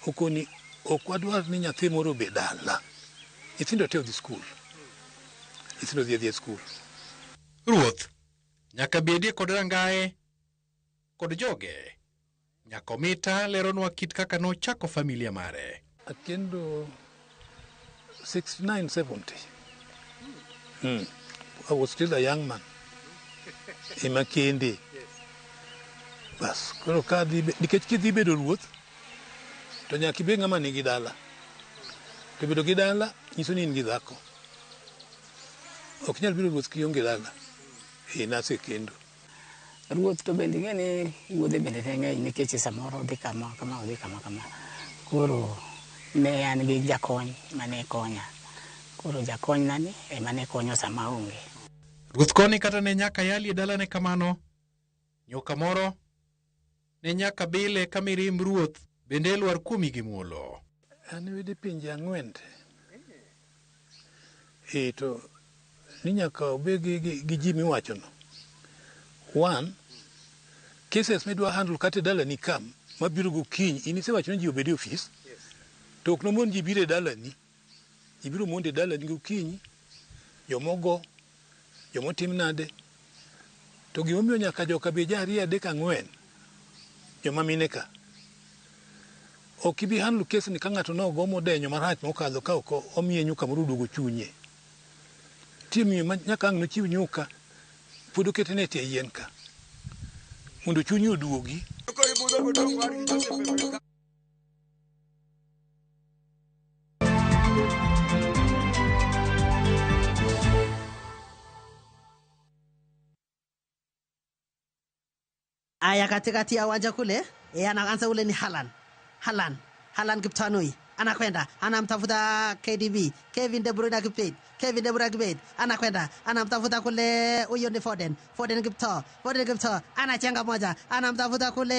S8: Okoni ok wadwar ni nyathi moro obed dala. Nyithindo te odhi skul. Nyithindo dhi adhiya e skul.
S7: Ruoth nyaka bedie kod rangae kod joge. Nyakomita leronwa kit kaka nochako familia mare.
S8: Akendo 69 70. I was still a young man. Ema kende. Bas, koro ka dhi nikech kidhi bedo ruoth to nyaka ibed ng'ama nigi dala. To bedo gi dala nyiso ni in gi dhako. Ok inyal bedo ruoth kionge dala. Eh, nasekendo.
S10: Ruoth to bende ing'e ni wuodhe bende ne ng'eny nikech samoro odhi kama kama odhi kama kama. Koro ne an gi jakony mane konya. Koro jakonyna ni ema ne konyo sama aonge.
S7: Ruoth koni kata ne nyaka yalie dalane kamano, nyoka moro ne nyaka bile ka mirimb ruoth bende lwar kuomi gi muolo.
S8: An wede pinje ang'wen te. E to ni nyaka obed gi ji miwachono. One, cases midwa handle kata e dalani ka mabiro gokinyi, in isewacho ni ji obed e ofis, to ok nomon ji biro e dalani. Ji biro mondo e dalani gokinyi, jomogo, jomotim nade. To gimomiyo nyaka joka bed ji 2, 3, 4 joma mine ka. Ok ibi handle case ni ka ng'ato nogo modenyo marach mokadho ka ok omiye nyuka moro oduogo chunye. Nitie miyo ma nyaka ang' nochiw nyuka pod oketne e tie yien ka mondo chunye oduogi.
S11: Aya, katikati ya uwanja kule anaanza ule ni Haaland. Haaland Kiptanui anakwenda, anamtafuta KDB, Kevin De Bruyne Kipet, Kevin De Bruyne Kipet anakwenda, anamtafuta kule, huyo ni Foden, Foden Kipto, Foden Kipto anachenga moja, anamtafuta kule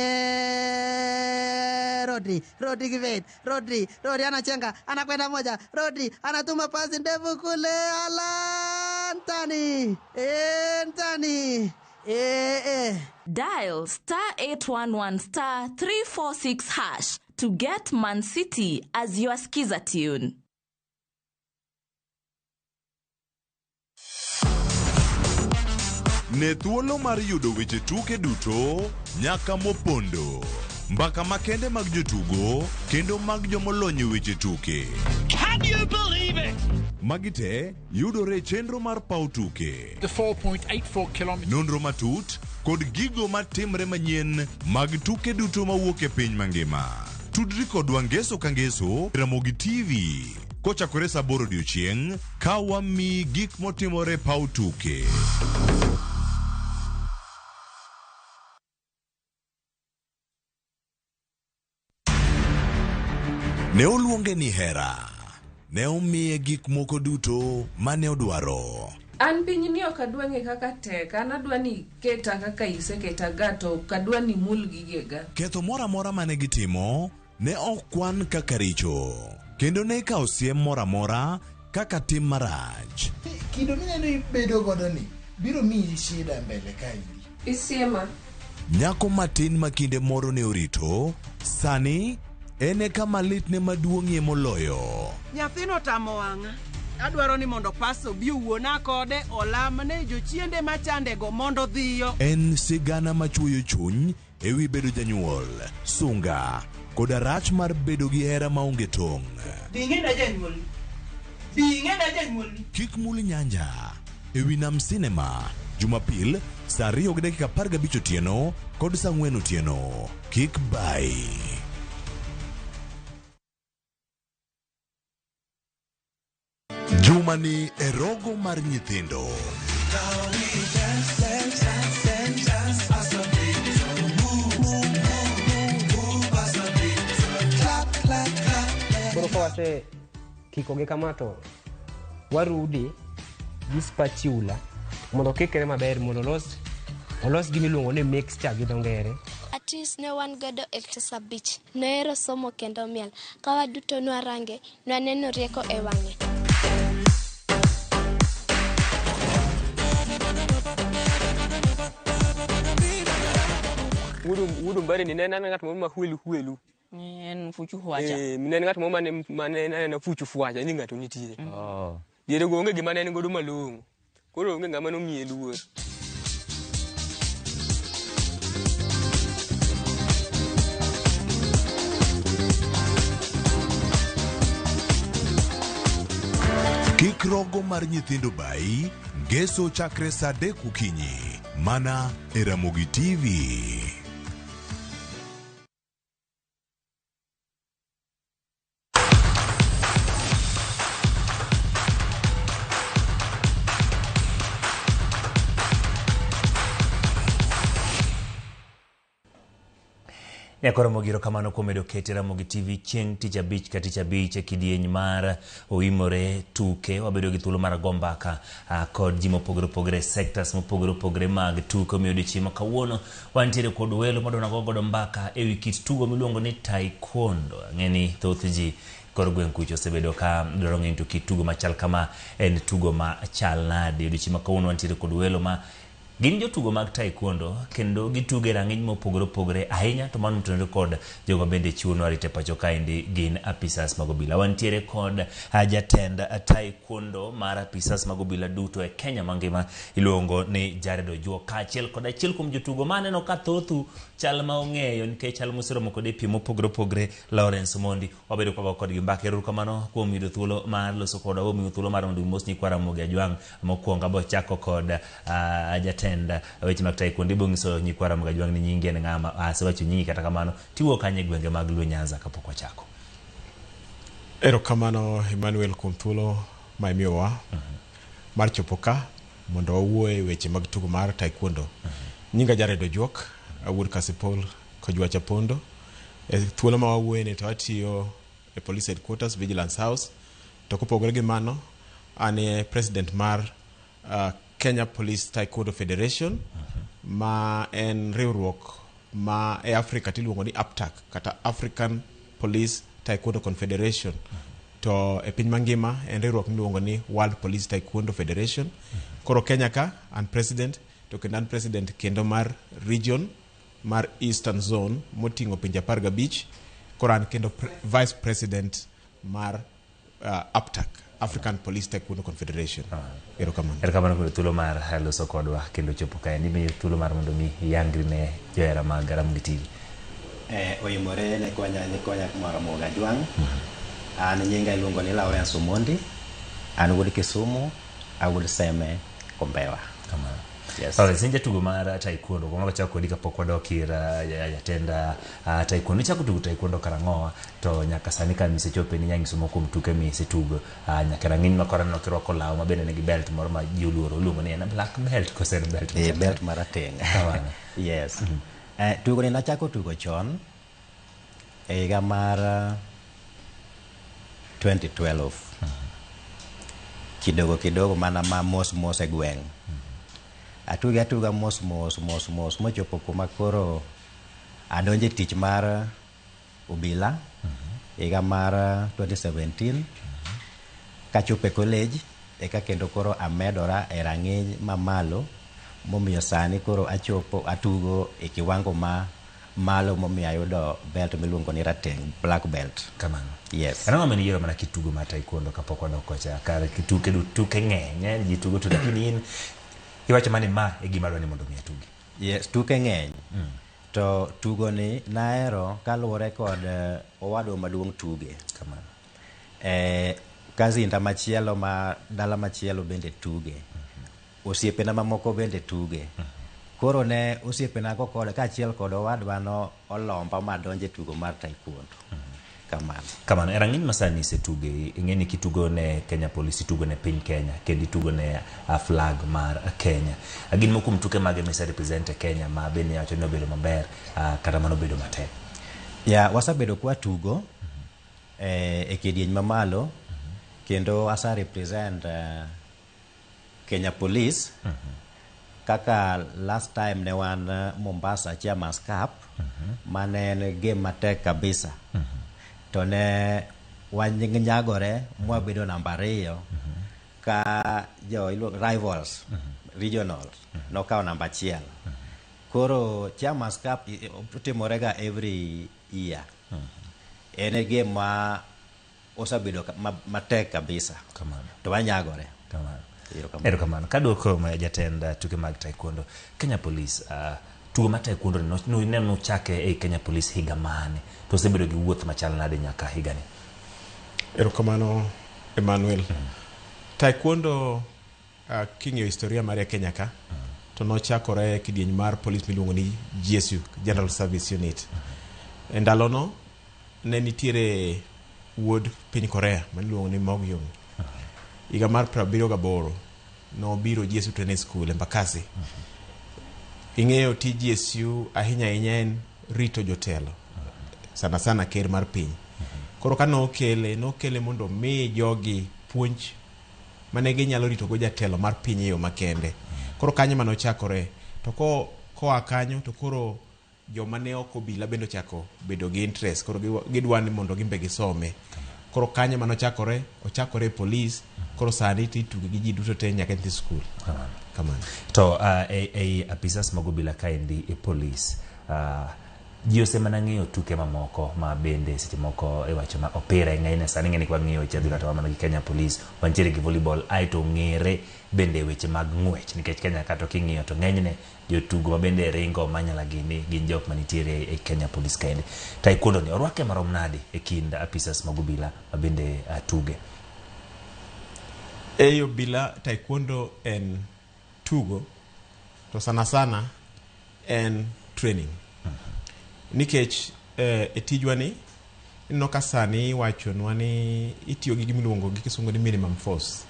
S11: Rodri, Rodri Kipet, Rodri, Rodri anachenga, anakwenda moja, Rodri anatuma pasi ndefu kule Haaland, Tani, Tani.
S12: Dial star 811 star 346 hash to get Man City as your skiza tune.
S26: Ne thuolo mar yudo weche tuke duto nyaka mopondo, mbaka makende mag jotugo kendo mag jomolony e weche tuke.
S13: Can you believe it?
S26: Magi te yudore e chenro mar paw tuke.
S13: The 4.84 kilometers.
S26: Nonro matut kod gigo matimre manyien mag tuke duto mawuok e piny mangima. Tudri kodwa ngeso ka ngeso Ramogi TV kochakore saa 8 odiochieng' ka wamiyi gik motimore paw tuke. Ne oluonge ni hera. Ne omiye gik moko duto mane odwaro.
S14: An piny ni ok adwa ng'e kaka tek, an adwa ni keta kaka iseketa ga to ok adwa ni mul gigega.
S26: Ketho moro amora mane gitimo ne ok kwan kaka richo, kendo ne ikawo siem moro amora kaka tim marach.
S15: Kido mineno ibedo godo ni biro miyi shida mbele kaendi.
S14: Isiema.
S26: Nyako matin ma kinde moro ne orito, sani en e kama litne maduong'ie moloyo.
S17: Nyathino tamo wang'a. Adwaro ni mondo pas obi owuona kode olamne jochiende machandego mondo dhiyo.
S26: En sigana machuoyo chuny ewi bedo janyuol, sunga, koda rach mar bedo gi hera maonge tong'.
S17: Bi ing'ena janyuolni. Bi ing'ena janyuolni.
S26: Kik mul nyanja ewi Nam Cinema Jumapil saa 2:15 otieno kod saa 4 otieno. Kik bai. Jumani e rogo mar nyithindo.
S18: Koro ka wase kikogi kama to warude gi spatula mondo okikre maber mondo olos olos gimiluongo ni mixture gi dho ngere.
S28: Atis ne wan godo e klas 5. Nohero somo kendo miel. Ka waduto nwarange, nwaneno rieko e wang'e.
S18: Wuod Ombare ni ne en ng'at moro ma huelu huelu.
S29: En fuchu fuacha.
S18: Ne en ng'at moro mane aneno fuchu fuacha ni ng'ato nitie. Diere go onge gima ne en godo malong'o. Koro onge ng'ama nomiye luor.
S26: Kik rogo mar nyithindo bai ngeso chakre saa 3 okinyi mana e Ramogi TV.
S2: Nyakoro Mogiro kamano kuom medo kete Ramogi TV chieng' tich abich ka tich abich e kidieny mar oimore tuke. Wabedo gi thuolo mar go mbaka kod ji mopogore opogore, sectors mopogore opogore mag tuke. Omiyo odiochieng' ma kawuono wantiere kod welo madwa go godo mbaka ewi kit tugo miluongo ni taekwondo. Ang'e ni thoth ji kor gweng' kucho osebedo ka dwaro ng'eyo to kit tugo machal kama en tugo machal nade. Odiochieng' ma kawuono wantiere kod welo ma Gin jotugo mag taekwondo kendo gitugo e rang'iny mopogore opogore ahinya to mano otenore kod jogo bende chiwonwa arita e pacho kaendi gin apisas mag obila. Wantiere kod jatend taekwondo mar apisas mag obila duto e Kenya mangima iluongo ni Jared Ojuok kaachiel kod achiel kuom jotugo ma aneno ka thothu chal ma ong'eyo nikech chal moseromo kode e piem mopogore opogore Lawrence Omondi. Wabedo kwago kodgi mbaka. Erokamano kuom yudo thuolo mar loso kodwa, wamiyo thuolo mar mondo mos nyikwa Ramogi Ajwang' mokwongo. Abo chako kod jatend weche mag taekwondo. Ibo nyiso nyikwa Ramogi Ajwang' ni nyingi en ng'ama, asewacho nyingi kata kamano tiwuok kanye e gwenge mag Luo Nyanza kapok wachako.
S1: Erokamano Emmanuel kuom thuolo ma imiyowa mar chopo ka mondo wawuo e weche mag tugo mar taekwondo. Nyinga Jared Ojuok, awuod Kasipul Kojwacha Pondo. E thuolo ma wawuoye ni to atiyo e Police Headquarters Vigilance House. To kopogore gi mano, an e president mar Kenya Police Taekwondo Federation ma en riwruok ma e Africa tiluongo ni APTAC kata African Police Taekwondo Confederation. To e piny mangima en riwruok miluongo ni World Police Taekwondo Federation. Koro Kenya ka an president to kendo an president kendo mar region mar Eastern Zone moting'o pinje 15. Koro an kendo vice president mar APTAC, African Police Taekwondo Confederation. Erokamano.
S2: Erokamano kuom thuolo mar loso kodwa kendo chopo kae. Nimiyo thuolo mar mondo mi iyangri ne johera mag Ramogi TV.
S16: Oimore ne konya Ramogi Ajwang'. An nyinga iluongo ni Lawrence Omondi. An wuod Kisumu, awuod Seme Kombewa.
S2: Kamano.
S16: Yes.
S2: Lawrence, in jatugo mar taekwondo. Kuom wachako kodi kapok wadok ir jatend taekwondo. Ichako tugo taekwondo karang'o to nyaka sani ka misechope ni nyanyiso moko kuom tuke misetugo nyaka rang'iny ma koro aneno kirwako law ma bende nigi belt moro ma ji oluoro oluongo ni en black belt kose en belt
S16: E belt marateng'.
S2: Kamano.
S16: Yes. Tugo ni nachako tugo chon e higa mar 2012. Kidogo kidogo mana ma mos mos e gweng'. Atuge atuga mos mos mos mos mochopo kuma koro adonje tich mar obila higa mar 2017. Kachopo e college eka kendo koro amedora e rang'iny mamalo momiyo sani koro achopo atugo e kiwango ma malo momiyo ayudo belt miluongo ni rateng', black belt.
S2: Kamano.
S16: Yes.
S2: Ang'o mane iyiero mana kitugo mar taekwondo kapok wadok kocha? Kar tuke tuke ng'eny, ji tugo to lakini in iwacho mana ni ma e gima adwa ni mondo mi atugi.
S16: Yes, tuke ng'eny. To tugo ni nahero kaluwore kod owadwa maduong' tuge.
S2: Kamano.
S16: Kazinda machielo ma dala machielo bende tuge. Osiepena mamoko bende tuge. Koro ne osiepena go kod kaachiel kod owadwa no olomba madonje tugo mar taekwondo. Kamano.
S2: Kamano, e rang'iny masani isetuge, ing'e ni kitugo ne Kenya Police, itugo ne piny Kenya, kendo itugo ne flag mar Kenya. Gin moko kuom tuke mage mise represent e Kenya ma bende iwacho ni obedo maber kata mano obedo matek?
S16: Ya, wasebedo kwa tugo e kidieny mamalo kendo asa represent Kenya Police kaka last time ne wan Mombasa Chairman's Cup mane en game matek kabisa. To ne wanyagore mwabedo namba 2 ka jo rivals regionals nokawo namba 1. Koro Chairman's Cup timorega every year. En e game ma osebedo matek kabisa.
S2: Kamano.
S16: To wanyagore.
S2: Kamano.
S16: Erokamano.
S2: Erokamano. Kaduoko ma jatend tuke mag taekwondo Kenya Police, tugo mar taekwondo ni ne nochake e Kenya Police higa mane? To osebedo gi wuoth machal nade nyaka higani?
S1: Erokamano Emmanuel. Taekwondo king'iyo historia mare e Kenya ka to nochakore e kidieny mar police miluongo ni GSU, General Service Unit. E ndalono ne nitiere wuod piny Korea maniluongo ni Mogyung. Higa mar 78 nobiro GSU Training School Embakasi. Ing'eyo tij GSU ahinya ahinya en rito jotelo, sana sana ker mar piny. Koro ka nokele mondo mi jogi puonj mane ginyalo ritogo jatelo mar piny e yo makende. Koro kanyo mane ochakore. To koa kanyo to koro joma ne ok obila bende ochako bedo gi interest. Koro gidwa ni mondo gimbe gisome. Koro kanyo mane ochakore, ochakore e police. Koro sani to ituge gi ji duto te nyaka nyithi skul. Kamano.
S2: To ei apisas mag obila kaendi e polis ji osemana ng'eyo tuke mamoko ma bende seche moko iwacho ma opira e ng'enyne sani ng'eni kwang'iyo weche adhula to wan mana gi Kenya Police wantiere gi volleyball aeto ong'ere bende e weche mag ng'wech nikech Kenya ka to king'iyo to ng'enyne jotugo ma bende ringo manyala gini gin jok manitiere e Kenya Police kaendi. Taekwondo ni orwake marom nadi e kind apisas mag obila ma bende tuge?
S1: Ei obila taekwondo en tugo to sana sana en training. Nikech e tijwa ni ineno ka sani iwachonwa ni itiyo gi gimiluongo gi kisungu ni minimum force.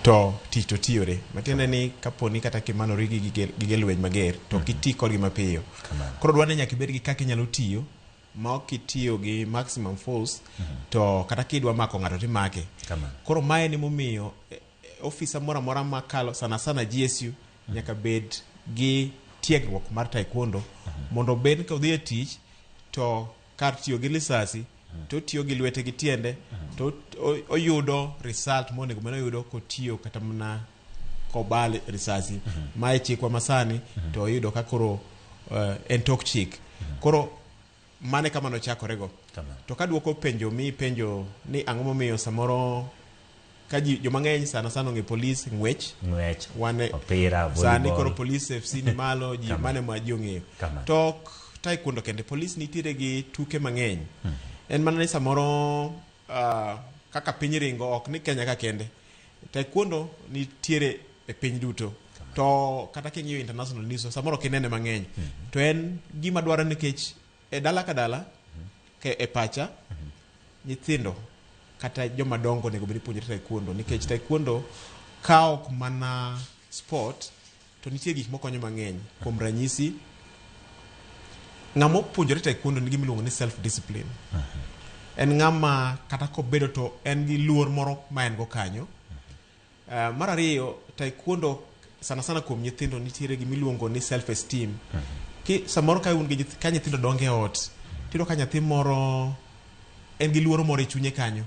S1: To tich to tiyore. Matiende ni kaponi kata kimanori gi gige lweny mager to ok iti kodgi mapiyo. Koro dwaro ni nyaka ibed gi kaka inyalo tiyo ma ok itiyo gi maximum force to kata kidwa mako ng'ato timake. Koro mae ni momiyo ofisa moro amora makalo sana sana GSU nyaka bed gi tiegruok mar taekwondo mondo obed ka odhi e tich to kar tiyo gi lisasi to otiyo gi lwete gi tiende to oyudo result monego bed ni oyudo kotiyo kata mana kobal risasi. Mae chikwa masani to oyudo ka koro en tok chik. Koro mane kama nochakorego. To kaduoko penjo mi penjo ni ang'o momiyo samoro ka ji joma ng'eny sana sana ong'e polis ng'wech
S2: Ng'wech,
S1: wan
S2: opira,
S1: sani
S2: volleyball.
S1: koro polis FC ni malo ji mane ma ji ong'eyo. To ok taekwondo kende, polis nitiere gi tuke mang'eny. En mana ni samoro kaka piny ringo ok ni Kenya ka kende. Taekwondo nitiere e piny duto. To kata king'iyo international news samoro ok inene mang'eny. To en gima dwaro nikech e dala ka dala ke e pacha nyithindo kata joma dongo onego bed ni puonjre taekwondo nikech taekwondo ka ok mana sport to nitie gik mokonyo mang'eny. Kuom ranyisi, ng'ama opuonjore taekwondo nigi gima iluongo ni self discipline. En ng'ama kata kobedo to en gi luor moro ma en go kanyo. Mar ariyo, taekwondo sana sana kuom nyithindo nitiere gima iluongo ni self esteem. Ki samoro ka un gi ka nyithindo dongo e ot, tiyudo ka nyathi moro en gi luoro moro e chunye kanyo.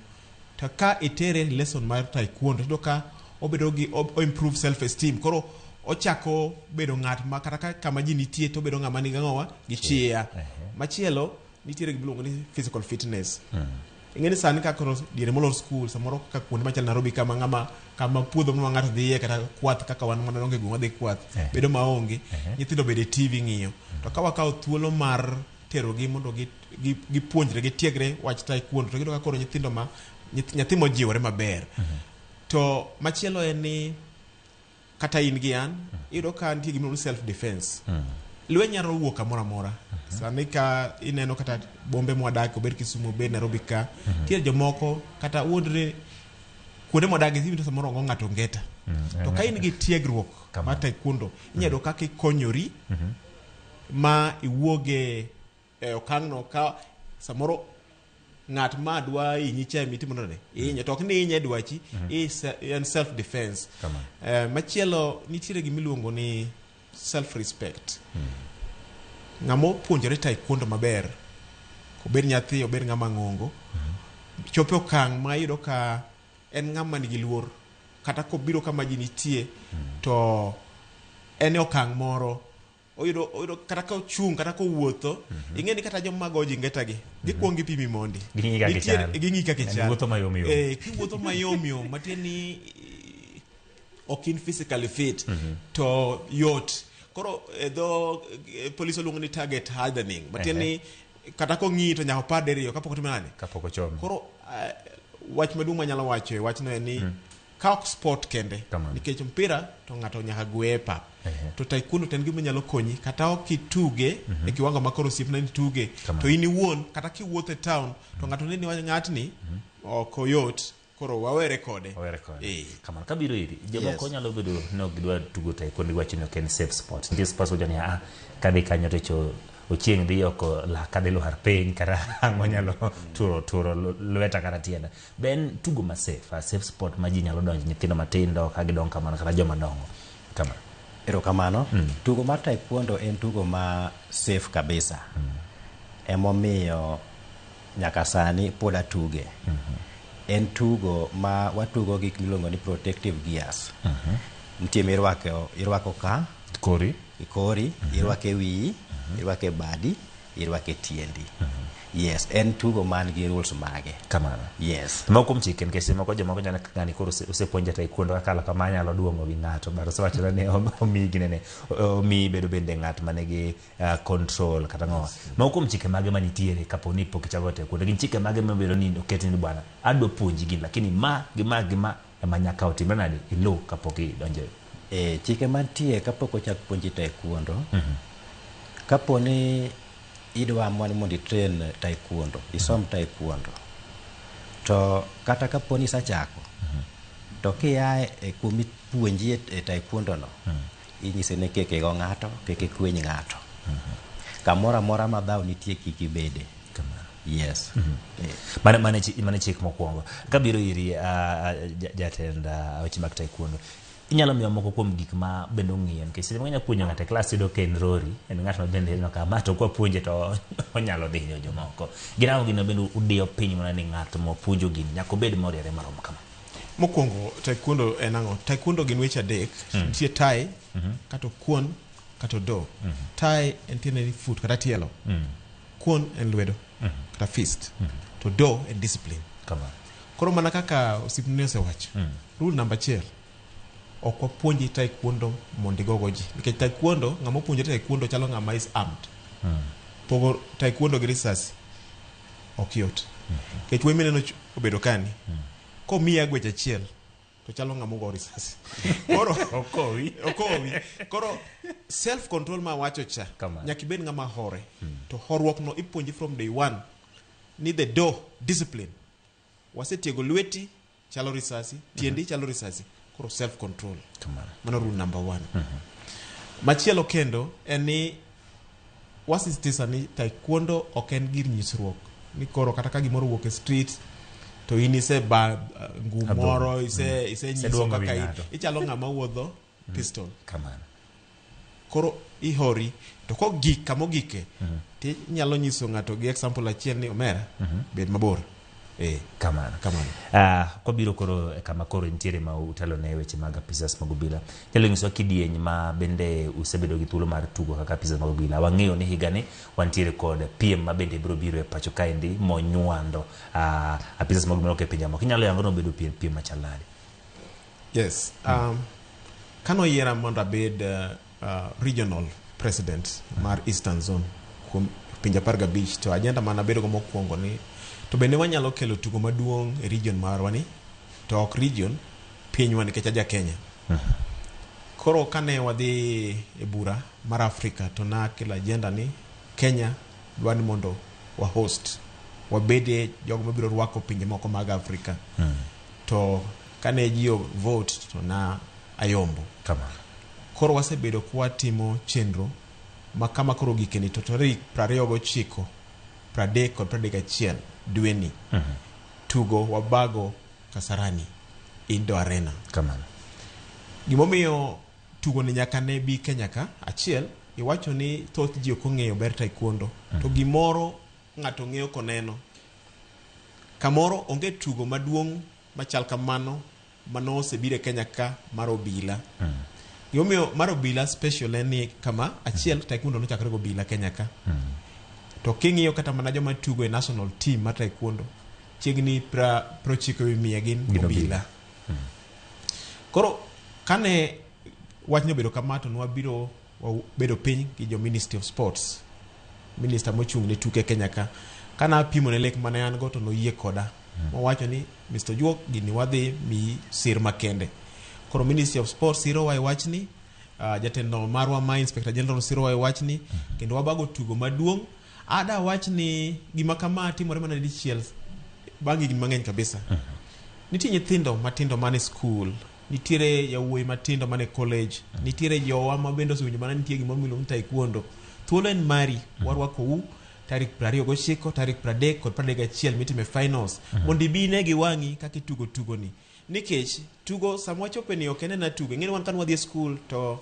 S1: To ka itere lesson mar taekwondo, tiyudo ka obedo gi o improve self esteem. Koro ochako bedo ng'at ma kata ka kama ji nitie to obedo ng'ama nigi ang'owa gi chia. Machielo nitiere gima iluongo ni physical fitness. Ing'e ni sani ka koro diere molor skul samoro ka kuonde machal Nairobi kama ng'ama kama puodho ma ng'ato dhiye kata kwath kaka wan mana dongo e gweng' wadhi kwath bedo maonge nyithindo bede TV ng'iyo. To ka wakawo thuolo mar terogi mondo gipuonjre gitiegre wach taekwondo to giyudo ka koro nyithindo ma nyathi mojiwore maber. To machielo en ni kata in gi an iyudo ka nitie gima iluongo ni self defense. Lweny nyalo wuok kamoro amora. Sani ka ineno kata bombe mwadake obed Kisumu obed Nairobi ka nitie jomoko kata wuondre kuonde mwadake iwinjo samoro ogo ng'ato ngeta. To ka in gi tiegruok mar taekwondo inyalo yudo kaka ikonyori ma iwuoge e okang'no ka samoro ng'at ma dwa hinyi cha emitimo nade ihinye to ok ni ihinye dwachi en self defense. Machielo nitiere gima iluongo ni self respect. Ng'ama opuonjore taekwondo maber obed nyathi obed ng'ama ng'ongo chopo e okang' ma iyudo ka en ng'ama nigi luor kata kobiro kama ji nitie to en e okang' moro oyudo kata ka ochung' kata kowuotho ing'e ni kata joma go ji ngeta gi gikuongo gipimi mondi.
S2: Ging'i kaka ichal.
S1: Ging'i kaka ichal.
S2: Wuotho mayom yom.
S1: Kiwuotho mayom yom matiende ni ok in physically fit to yot. Koro e dho polis oluongo ni target hardening matiende ni kata kong'iyi to nyaka opar diriyo kapok otimo nade?
S2: Kapok ochomo.
S1: Koro wach maduong' manyalo wacho e wachno en ni ka ok sport kende nikech mpira to ng'ato nyaka gwe e pap. To taekwondo to en gima nyalo konyi kata ok ituge e kiwango ma koro osiepna ni tuge to in iwuon kata kiwuotho e town to ng'ato neni wach ng'atni ok oyot koro wawere kode.
S2: Wawere kode. Kamano kabiro iri jomoko nyalo bedo ni ok gidwa tugo taekwondo giwacho ni ok en safe sport. Nitie sports wacho ni ah kadhi kanyo to cho ochieng' dhi oko laka dhi lwar piny kata ang'o nyalo turo lweta kata tienda. Be en tugo ma safe, a safe sport ma ji nyalo donjo nyithindo matindo ka gidongo kamano kata joma dongo kamano.
S16: Erokamano. Tugo mar taekwondo en tugo ma safe kabisa. Emomiyo nyaka sani pod atuge. En tugo ma watugo gik miluongo ni protective gears. Nitie mirwako irwako ka
S2: kori,
S16: kori, irwako e wiyi, irwako e badi, irwako e tiendi. Yes, en tugo man gi rules mage.
S2: Kamano.
S16: Yes.
S2: Moko kuom chike nikech moko jomoko nyalo ng'ani koro osepuonja taekwondo kakalo kama anyalo duong'o wi ng'ato but osewachore ni omiyi ginene omiyi bedo bende ng'at manigi control kata ng'owa. Moko kuom chike mage manitiere kapo ni pok ichako taekwondo gin chike mage mabedo ni oketi ni bwana adwa puonji gini lakini ma gi ma gi ma ema nyaka otimre nade iluw kapok idonjo.
S16: E, chike mantie kapok ochak puonji taekwondo. Kapo ni idwa amua ni mondo itrain taekwondo, isom taekwondo. To kata kapo ni isachako, to kia e kuma ipuonji e taekwondo no, inyise ni kik igo ng'ato, kik ikwiny ng'ato. Kamoro amora ma dhaw nitie kik ibede. Yes.
S2: Mano chik mokwongo. Kabiro iri jatend weche mag taekwondo, inyalo miyo moko kuom gik ma bende ong'iyo nikech seche moko inyalo puonjo ng'ato e klas iyudo ka en rori, en ng'at ma bende ineno ka ma to kwapuonje to onyalo dinyo jomoko. Gin ang'o gini ma bende udiyo piny mana ni ng'at mopuonjo gini nyaka obed moriere marom kama?
S1: Mokwongo taekwondo en ang'o? Taekwondo gin weche adek. Nitie tae, kata kwon, kata do. Tae en tiende ni foot kata tielo. Kwon en lwedo kata fist. To do en discipline.
S2: Kamano.
S1: Koro mana kaka osiepni osewacho, rule namba achiel, ok wapuonji taekwondo mondo igogo ji. Nikech taekwondo, ng'ama opuonjore taekwondo chalo ng'ama is armed. Pogo taekwondo gi risasi ok yot. Nikech wuoyi mineno obedo kani, komiyi agwech achiel, to chalo ng'ama ogo risasi. Koro
S2: okowi.
S1: Okowi. Koro self control ma wacho cha, nyaka ibed ng'ama hore. To horuok no ipuonji from day one ni the do discipline. Wasetiego lweti chalo risasi, tiendi chalo risasi. Koro self control. Mano rule number one. Machielo kendo en ni wasisitiza ni taekwondo ok en gir nyisruok ni koro kata ka gimoro owuok e street to in ise ba ngum
S2: Adhong'.
S1: moro ise ise nyiso
S2: Iseduong'o wi
S1: kaka
S2: ng'ato.
S1: ichalo ng'ama wuodho pistol.
S2: Kamano.
S1: Koro ihori to kogik kama ogike tinyalo nyiso ng'ato gi example achiel ni omera bed mabor.
S2: Kamano.
S1: Kamano.
S2: Kwabiro koro e kama koro nitiere ma utelo ne weche mag apisas mag obila. Nyalo nyisowa kidieny ma bende usebedo gi thuolo mar tugo kaka apisas mag obila. Wang'eyo ni higani wantiere kod piem ma bende biro biro e pacho kaendi monywando apisas mag obila e pinje moko. Inyalo yango ni obedo piem machal nade?
S1: Yes. Kanoyiera mondo abed regional president mar Eastern Zone kuom pinje 15 to agenda mane abedo go mokwongo ni to bende wanyalo kelo tugo maduong' e region marwa ni to ok region pinywa nikech aja Kenya. Koro kane wadhi e bura mar Afrika to nakelo agenda ni Kenya dwa ni mondo wa host wabede jogo mabiro rwako pinje moko mag Afrika. To kane ji o vote to na ayombo.
S2: Kamano.
S1: Koro wasebedo kwatimo chenro ma kama koro gikeni to tarik 29, 30 kod 31 dweni tugo wabago Kasarani Indoor Arena.
S2: Kamano.
S1: Gimomiyo tugo ni nyaka ne bi Kenya ka, achiel iwacho ni thoth ji ok ong'eyo ber taekwondo. To gimoro ng'ato ng'eyo koneno. Kamoro onge tugo maduong' machal kamano mano osebiro e Kenya ka mar obila. Gimomiyo mar obila special en ni kama achiel taekwondo nochakre go obila Kenya ka. To king'iyo kata mana joma tugo e national team mar taekwondo chiegni 90% gin
S2: Gin obila.
S1: obila. Koro kane wachni obedo kama to nwabiro wabedo piny gi jo Ministry of Sports, minister mochung' ne tuke Kenya ka. Kana apimo ne lek mane an go to noyie koda. Mowacho ni Mr. Ojuok gini wadhi miyi sir makende. Koro Ministry of Sports sirowa e wachni, jatendo marwa ma Inspector General sirowa e wachni, kendo wabago tugo maduong'. Ada wach ni gima kama timore mana dichiel bang' higni mang'eny kabisa. Nitie nyithindo matindo mane school, nitiere yawuoyi matindo mane college, nitiere jowa ma bende osewinjo mana nitie gimoro miluongo ni taekwondo. Thuolo en mari, warwakou tarik 29, tarik 30 kod 31 mitime finals. Mondo ibi ine gi wang'i kaka itugo tugoni. Nikech tugo sama wachope ni ok en ena tugo. Ing'eni wan kane wadhi e school to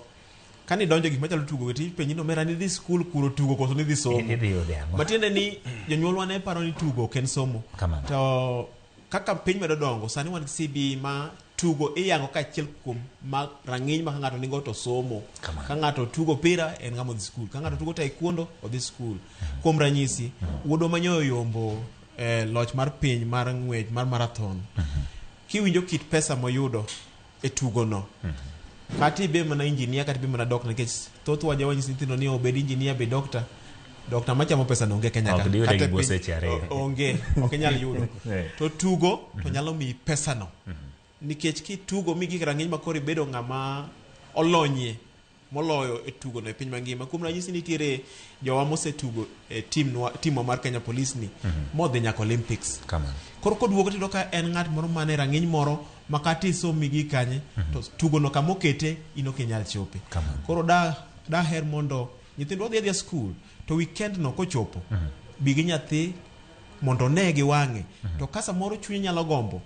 S1: kane idonjo gik machalo tugo to ipenji ni omera nidhi school kuro tugo koso nidhi somo.
S2: Idhi yude ang'o?
S1: Matiende ni jonyuolwa ne paro ni tugo ok en somo.
S2: Kamano.
S1: To Kaka piny medo dongo, sani wan gi CBE ma tugo iyango ka achiel kuom ma rang'iny ma ka ng'ato nigo to somo. Ka ng'ato tugo opira en ng'ama odhi skul. Ka ng'ato tugo taekwondo odhi skul. Kuom ranyisi, wuodwa ma nyoyo oyombo eh, loch mar piny mar ng'wech mar marathon. Kiwinjo kit pesa moyudo e tugono, kata ibed mana engineer kata ibed mana doctor nikech thothwa jawa nyiso nyithindo ni obed engineer bed doctor doctor machamo pesa no onge Kenya ka.
S2: Ok diyude
S1: Kata
S2: gi
S1: e
S2: bwo
S1: piny-
S2: seche ariyo.
S1: onge ok inyal yudo
S2: Eh.
S1: to tugo to nyalo miyi pesa no nikech kitugo migik rang'iny ma koro ibedo ng'ama olonyie moloyo e tugo no e piny mangima kuom ranyisi nitiere jowa mosetugo e timnwa timwa mar Kenya Police ni modhi nyaka Olympics
S2: Kamano.
S1: koro koduogo tiyudo ka en ng'at moro man e rang'iny moro ma kata isomi gi kanye to tugono kama okete in ok inyal chope koro da daher mondo nyithindwa odhi adhiya skul to weekend no kochopo bi gi nyathi mondo one gi wang'e to ka samoro chunye nyalo gombo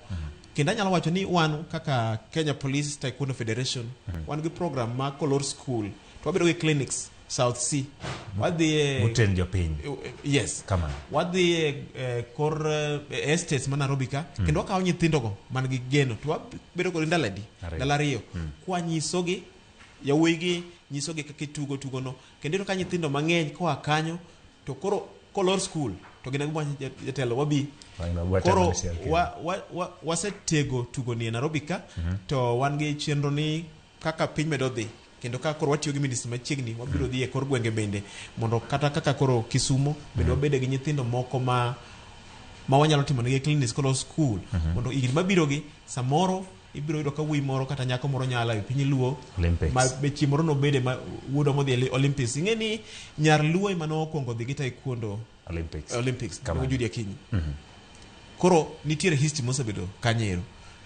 S1: kendo anyalo wacho ni wan kaka Kenya Police Taekwondo Federation wan gi program ma kolor school to wabedo gi clinics South Sea wadhi e
S2: Moten jopiny.
S1: yes
S2: Kamano.
S1: wadhi e eh, kor eh, estates ma Nairobi ka kendo wakawo nyithindogo man gi geno to wabedo kod ndalo adi
S2: Ariyo.
S1: ndalo ariyo kwanyisogi yawuoyigi nyisogi kaka itugo tugono kendo iyudo ka nyithindo mang'eny koa kanyo to koro kolor skul to gin agombo jatelo wabi koro wa, wa, wa, wasetego tugoni e Nairobi ka to wan gi chenro ni kaka piny medo dhi kendo ka koro watiyo gi ministry machiegni wabiro dhi e kor gwenge bende mondo kata kaka koro Kisumo bende wabede gi nyithindo moko ma ma wanyalo timo negi clinics kolo school mondo higni mabiro gi samoro ibiro yudo ka wuoyi moro kata nyako moro nyalo e piny Luo
S2: Olympics.
S1: ma be chieng' moro nobede ma wuodwa modhi e Olympics ing'e ni nyar Luo ema nokwongo dhi gi taekwondo
S2: Olympics.
S1: Olympics
S2: Kamano.
S1: Judy Akinyi koro nitiere history mosebedo kanyero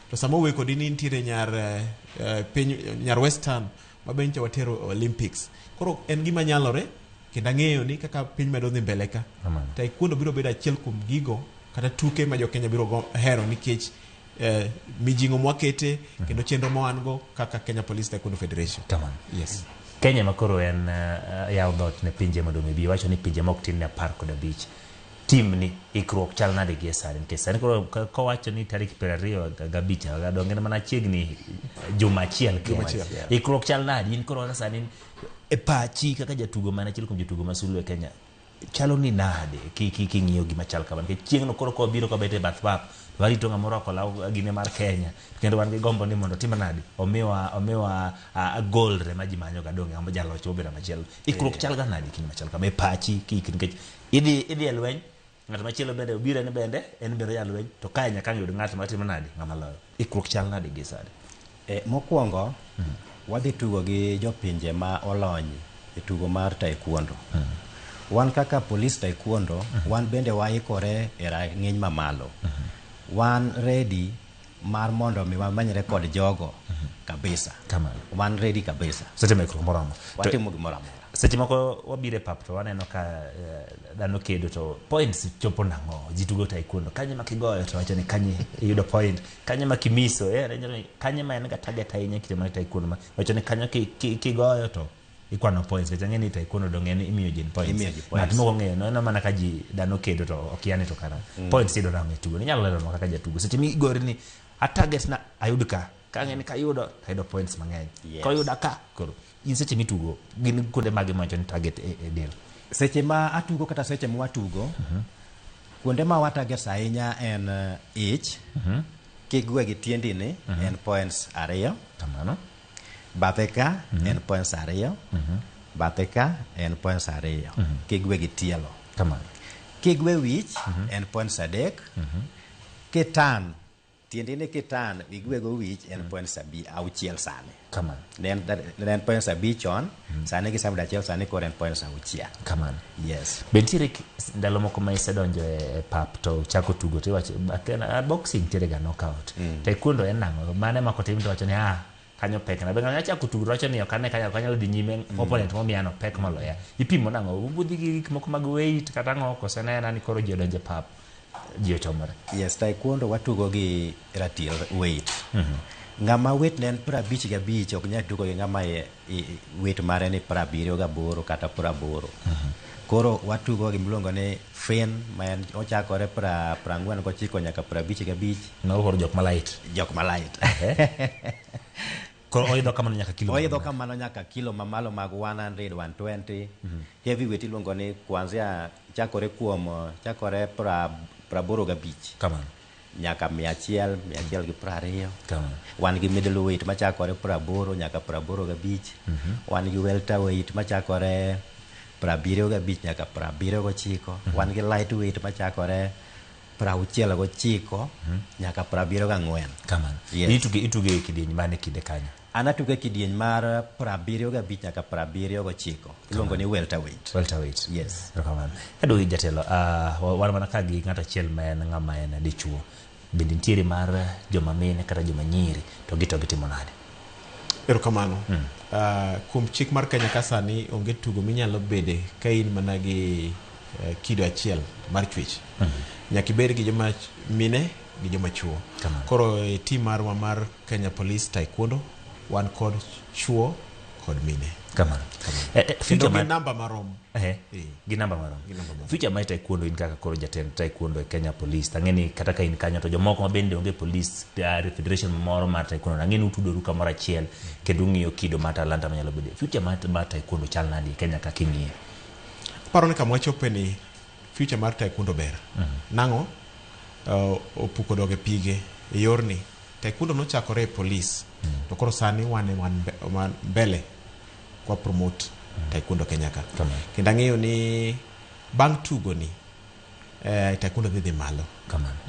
S1: to sama owuoyo kodi ni nitiere nyar eh, eh, piny nyar western ma be nyocha watero e Olympics koro en gima nyalore kendo ang'eyo ni kaka piny medo dhi mbele ka
S2: Kamano.
S1: taekwondo biro bedo achiel kuom gigo kata tuke ma jokenya biro go- hero nikech eh, mijing'o mwakete kendo chenro ma wan go kaka Kenya Police Taekwondo Federation
S2: Kamano.
S1: yes
S2: Kenya ma koro en yawo dhoot ne pinje mondo omi obi wacho ni pinje mok tin ne 15 tim ni ikruok chal nade gi e sani nikech sani koro kowacho ni tarik 25 donge en mana chiegni juma achiel
S1: Juma
S2: kende.
S1: achiel.
S2: Ikruok chal nade in koro kaka sani e pachi kaka jatugo man achiel kuom jotugo ma sulwe e Kenya chalo ni nade king'iyo gima chal kama nikech chieng'no koro kobiro kobet e bath pap to warito ng'ama orwako law gine mar Kenya kendo wan gi gombo ni mondo otim nade omiwa omiwa gold ema ji manyo ga donge ng'ama jaloch obedo machielo ikruok chal ga nade kinde machal kama e pachi kiikri nikech idhi idhi e lweny ng'at machielo bende obiro en bende en bende oya lweny to kae nyaka ang' yud ng'at matimo nade ng'ama loyo ikruok chal nade gi sani
S16: Mokwongo wadhi tugo gi jopinje ma olony e tugo mar taekwondo. Wan kaka police taekwondo, wan bende waikore e rang'iny mamalo. Wan ready mar mondo mi wamenyre kod jogo kabisa.
S2: Kamano.
S16: Wan ready kabisa.
S2: Usetimo ikruok moromo.
S16: Watimo gimoro amora.
S2: Seche moko wabiro e pap to waneno ka dhano kedo to points chopo nang'o ji tugo taekwondo kanye ma kigoyo to wacho ni kanye iyudo point kanye ma kimiso kanye ma en ga target ahinya kinde mar taekwondo ma wacho ni kanyo kigoyo to ikwano points nikech ang'e ni taekwondo dong en imiyo ji points
S16: Imiyo ji points.
S2: Ng'at moko ong'eyo no en mana ka ji dhano kedo to okia ni to kara points iyudo nang'o e tugo inyalo leronwa kaka jatugo seche migori ni a target na ayud ka kang'e ni kayudo tayudo points mang'eny
S16: Yes.
S2: koyuda ka koro in seche mitugo gin kuonde mage mawacho ni target e del
S16: Seche ma atugo kata seche ma watugo, kuonde ma watarget ahinya en ich, kigwe gi tiendi ni en points 2.
S2: Kamano.
S16: Bathe ka en points 2. Bathe ka en points 2. Kigwe gi tielo.
S2: Kamano.
S16: Kigwe wich en points 3. Kitan tiendi ni kitan igwe go wich en points 6 sani.
S2: Kamano.
S16: Ne en points 5 chon, sani gisemedo achiel sani koro en points 6.
S2: Kamano.
S16: Yes.
S2: Be nitiere ndalo moko ma isedonjo e pap to chako tugo to iwacho boxing nitiere ga knockout. Taekwondo en nang'o? Mane ma kotim to wacho ni kanyo pek na. Be ng'ato nyalo chako tugo to wacho ni ok ane kanyo ok anyal dhi nyime opponent momiya no pek moloya. Ipimo nang'o? Ubudhi gi gik moko mag weight kata ang'o kose ne en ni koro ji odonjo e pap ji ochomore.
S16: Yes, taekwondo watugo gi ratil weight. Ng'ama weight ne en 55 ok nyal tugo gi ng'ama weight mare ni 78 kata 80. Koro watugo gimiluongo ni Finn, ma en ochakore 49 nyaka 55.
S2: Mago koro jok malight.
S16: Jok malight.
S2: Koro oidho kamano nyaka kilo
S16: Oidho kamano nyaka kilo mamalo mag 100, 120. Heavyweight iluongo ni kuanzia chakore kuom chakore 85.
S2: Kamano.
S16: Nyaka 100, 120.
S2: Kamano.
S16: Wan gi middleweight machakore 80 nyaka 85. Wan gi welterweight machakore 75 nyaka 79. Wan gi lightweight machakore 69 nyaka 74.
S2: Kamano.
S16: Yes.
S2: Ituge e kidieny mane kinde kanyo?
S16: An atugo e kidieny mar 75 nyaka 79. Iluongo ni welterweight.
S2: Welterweight.
S16: Yes.
S2: Erokamano. Kaduogo ir jatelo, wan mana ka gi ng'ato achiel ma en ng'ama en dichuo. Bende nitiere mar joma mine kata joma nyiri to gi to gitimo nade?
S1: Erokamano. Kuom chik mar Kenya ka sani onge tugo minyalo bede ka in mana gi kido achiel mar chwech. Nyaka ibed gi joma mine gi joma chuo. Koro e team marwa mar Kenya Police Taekwondo wan kod chuo kod mine.
S2: Kamano.
S1: Kendo gi namba marom.
S2: Gi namba marom. Future mar taekwondo in kaka koro jatend taekwondo e Kenya Police. Ang'e ni kata ka in kanyo to jomoko ma bende onge police federation moro mar taekwondo. Ang'e ni utudoru kamoro achiel kendo ung'iyo kido mar talanta manyalo bedo. Future mar taekwondo chal nade e Kenya kaka ing'iye?
S1: Aparo ni kama wachope ni future mar taekwondo ber. Nang'o? Opuko dog e pige e yorni. Taekwondo nochakore e police. To koro sani wan wan mbele kwa promote taekwondo Kenya ka. Kendo ang'eyo ni bang' tugo ni taekwondo dhi malo.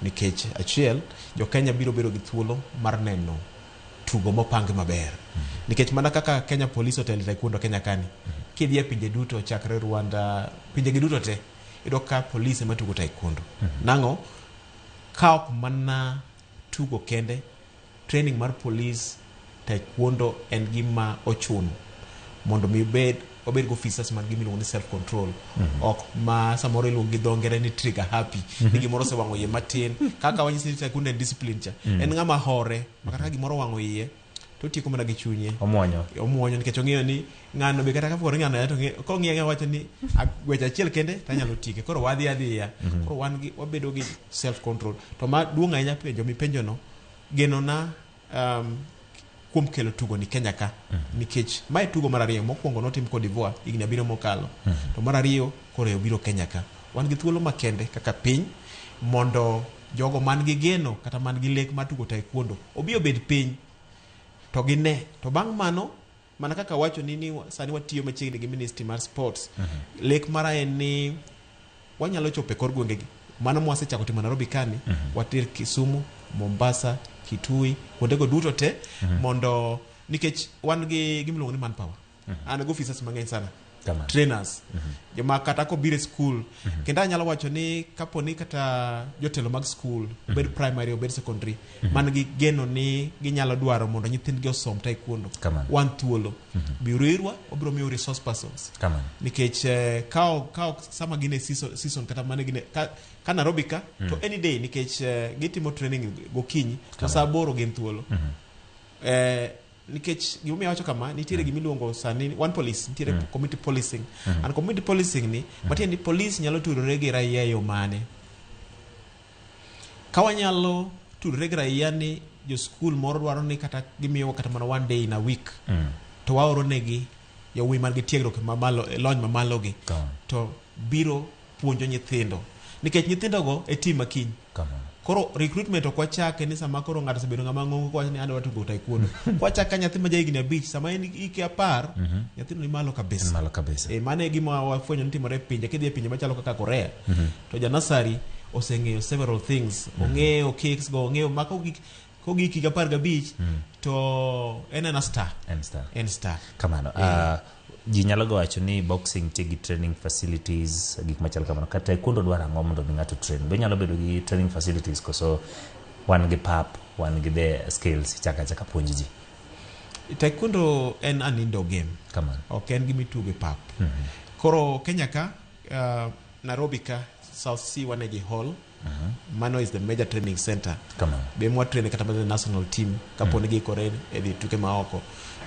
S1: Nikech achiel, jo Kenya biro bedo gi thuolo mar neno tugo mopangi maber. Nikech mana kaka Kenya Police otelo e taekwondo Kenya kani, kidhi e pinje duto chakre Rwanda, pinje gi duto te, iyudo ka police ema tugo taekwondo. Nang'o? Ka ok mana tugo kende, training mar police taekwondo en gima ochuno mondo mi obed gi officers man gi miluongo ni self control. Ok ma samoro iluongo gi dho ngere ni trigger happy. Ni gimoro osewang'o iye matin. Kaka wanyisi ni taekwondo en discipline cha. En ng'ama hore. Ma kata ka gimoro owang'o iye, to otieko mana gi chunye.
S2: Omuonyo.
S1: Omuonyo nikech ong'eyo ni ng'ano be kata kaponi ng'ano to kong'iye ang'iya wacho ni gwech achiel kende to anyalo tieke. Koro wadhi adhiya. Koro wan gi wabedo gi self control. To ma duong' ahinya penjo mipenjo no, genona kuom kelo tugo ni Kenya ka. Nikech mae tugo mar ariyo, mokwongo notim Cote d'Ivoire higni 7 mokalo. To mar ariyo koro obiro Kenya ka. Wan gi thuolo makende kaka piny mondo jogo man gi geno kata man gi lek mar tugo taekwondo obi obed piny to gine. To bang' mano, mana kaka wacho ni sani watiyo machiegni gi Ministry mar Sports. Lek mara en ni wanyalo chopo e kor gwengegi. Mano mwasechako timo Nairobi kani, water Kisumu, Mombasa, Kitui, kuondego duto te, mondo nikech wan gi gimiluongo ni manpower. An gi officers mang'eny sana. Trainers. Joma kata kobiro e school. Kendo anyalo wacho ni kapo ni kata jotelo mag school, obed primary, obed secondary, man gi geno ni ginyalo dwaro mondo nyithindgi osom taekwondo. Wan thuolo. Biuru irwa, wabiro miyo resource persons. Nikech ka sama gin e season kata mane gin ka Nairobi ka, to any day nikech gitimo training gokinyi, to saa 8 gin thuolo. Nikech gimomiyo awacho kama, nitiere gimiluongo sani one police, nitiere community policing. And community policing ni, matiende ni police nyalo tudore gi raia e yo mane. Ka wanyalo tudore gi raia ni jo school moro dwaro ni kata gimiyowa kata mana one day in a week, to waoro negi yawuoyi man gi tiegruok mamalo, lony mamalo gi, to biro puonjo nyithindo. Nikech nyithindogo e team makiny. Koro recruitment ok wachake ni sama koro ng'ato osebedo ng'ama ng'ongo kowacho ni adwa tugo taekwondo. Kwachake ka nyathi ma jahigni 5 sama en hike 10, nyathino ni malo kabisa.
S2: Malo kabisa.
S1: Mano e gima wafwenyo ni timore e pinje. Kidhi e pinje machalo kaka Korea, to ja nursery oseng'eyo several things. Ong'eyo kicks go, ong'eyo ma kogik higa 15, to en a star.
S2: En star.
S1: En star.
S2: Kamano. Ji nyalo ga wacho ni boxing nitie gi training facilities, gik machal kamano. Kata taekwondo dwaro ang'o mondo mi ng'ato train? Be nyalo bedo gi training facilities koso wan gi pap, wan gi the skills, chaka chaka puonj ji?
S1: Taekwondo en an indoor game.
S2: Kamano.
S1: Ok en gima itugo e pap. Koro Kenya ka, Nairobi ka, South C wan e gi hall. Mano is the major training center.
S2: Kamano.
S1: Be mwa train kata mana national team kapo ni giikore e dhi tuke maoko.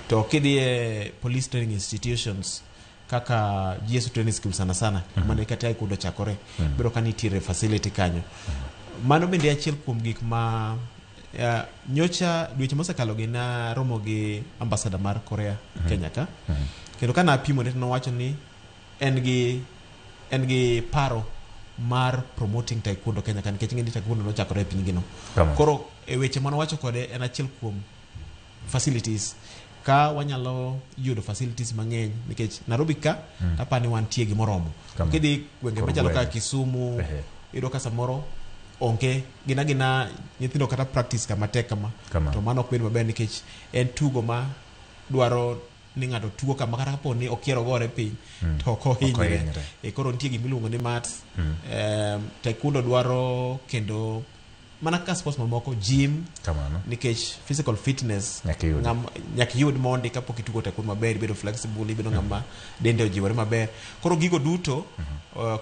S1: To kidhi e police training institutions, Kaka GSU Training School sana sana, mane kata taekwondo chakore, biro ka nitiere facility kanyo. Mano bende achiel kuom gik ma nyocha dweche mosekalo gi naromo gi ambassador mar Korea Kenya ka. Kendo ka napimo ne to nowacho ni en gi paro mar promoting taekwondo Kenya ka, nikech ing'e ni taekwondo nochakore e piny gino.
S2: Kamano.
S1: Koro e weche manowacho kode en achiel kuom facilities ka wanyalo yudo facilities mang'eny, nikech Nairobi ka apani wantie gi moromo.
S2: Kamano.
S1: Kidhi gwenge
S2: Kor
S1: machalo kaka
S2: gwenge.
S1: Kisumu, iyudo ka samoro onge gina nyithindo kata practice kama tek kama.
S2: Kamano.
S1: To mano ok bed maber, nikech en tugo ma dwaro ni ng'ato tugo kama kata kapo ni okiero gore piny to ok ohinyre.
S2: Ohinyre.
S1: E koro nitie gimiluongo ni mats. Taekwondo dwaro kendo mana kaka sports mamoko, gym.
S2: Kamano.
S1: Nikech physical fitness
S2: Nyaka iyud.
S1: Nyaka iyud mondi kapok itugo taekwondo maber, ibedo flexible, ibedo ng'ama dende ojiwore maber. Koro gigo duto,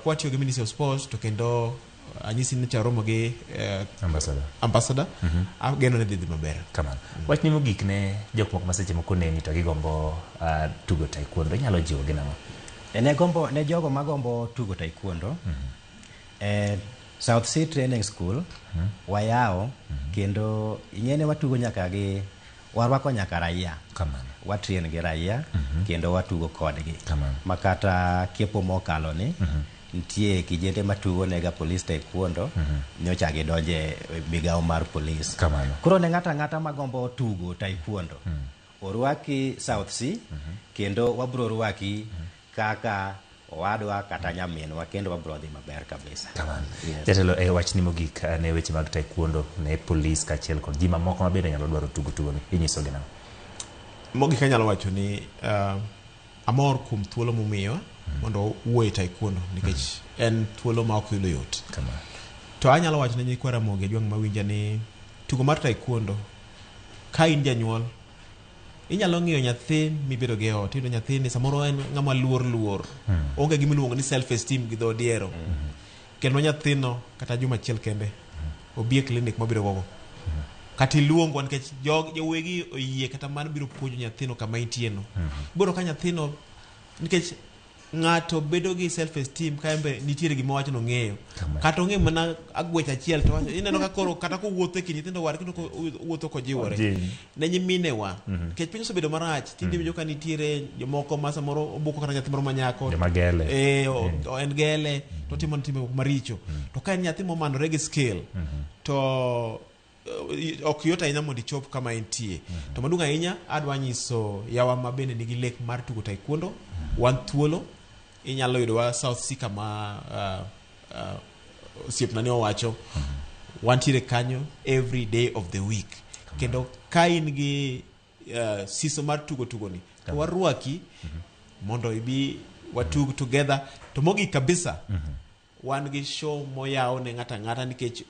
S1: kwatiyo gi Ministry of Sports, to kendo anyisi ni charomo gi
S2: Ambassador.
S1: ambassador, ageno ni dhi maber.
S2: Kamano. Wachni mogik ne jok moko ma seche moko neni to gigombo tugo taekwondo, inyalo jiwo gi nang'o?
S16: Ne gombo ne jogo magombo tugo taekwondo, South Sea Training School wayawo, kendo ing'ene watugo nyaka gi warwako nyaka raia.
S2: Kamano.
S16: Watrain gi raia kendo watugo kodgi.
S2: Kamano.
S16: Ma kata kiepo mokalo ni nitie kijende matugo nega police taekwondo, nyocha gidonje e migawo mar police.
S2: Kamano.
S16: Koro ne ng'ato ang'ata magombo tugo taekwondo, orwaki South Sea, kendo wabro rwaki kaka owadwa kata nyaminwa, kendo wabro dhi maber kabisa.
S2: Kamano.
S16: Yes.
S2: Jatelo, e wachni mogik ne weche mag taekwondo ne polis kaachiel kod ji mamoko ma bende nyalo dwaro tugo tugoni, inyisogi nang'o?
S1: Mogik anyalo wacho ni amor kuom thuolo momiwa mondo wuoye taekwondo, nikech en thuolo ma ok yudo yot.
S2: Kamano.
S1: To anyalo wacho ne nyikwa Ramogi Ajwang' mawinja ni tugo mar taekwondo, ka in janyuol inyalo ng'iyo nyathi mibedo go e ot, iyudo nyathini samoro en ng'ama luor luor, onge gima iluongo ni self esteem gi dho odiero. Kendo nyathino kata juma achiel kende obi e clinic mabiro gogo kata iluongwa, nikech jowegi oyie kata mar biro puonjo nyathino kama intieno. Ibiro ka nyathino, nikech ng'ato bedo gi self esteem ka en be nitiere gima wacho nong'eyo, kata ong'e mana agwech achiel, to wacho ineno ka koro kata kowuotho e kind nyithindo wadgi to owuotho kojiwore.
S2: Ojing.
S1: Ne nyiminewa, nikech piny osebedo marach tinde, iwinjo ka nitiere jomoko ma samoro obuko kata nyathi moro ma nyako.
S2: Joma gele.
S1: En gele to otimo timbe moko maricho. To ka en nyathi momanore gi skill, to ok yot ahinya mondo ichop kama entie. To maduong' ahinya, adwa nyiso yawa ma bende nigi lek mar tugo taekwondo, wan thuolo, inyalo yudowa South Sea kama osiepna ne owacho. Wantiere kanyo every day of the week, kendo ka in gi siso mar tugo tugoni, to warwaki mondo ibi watug together. To mogik kabisa, wan gi show moyaw ne ng'ato ang'ata, nikech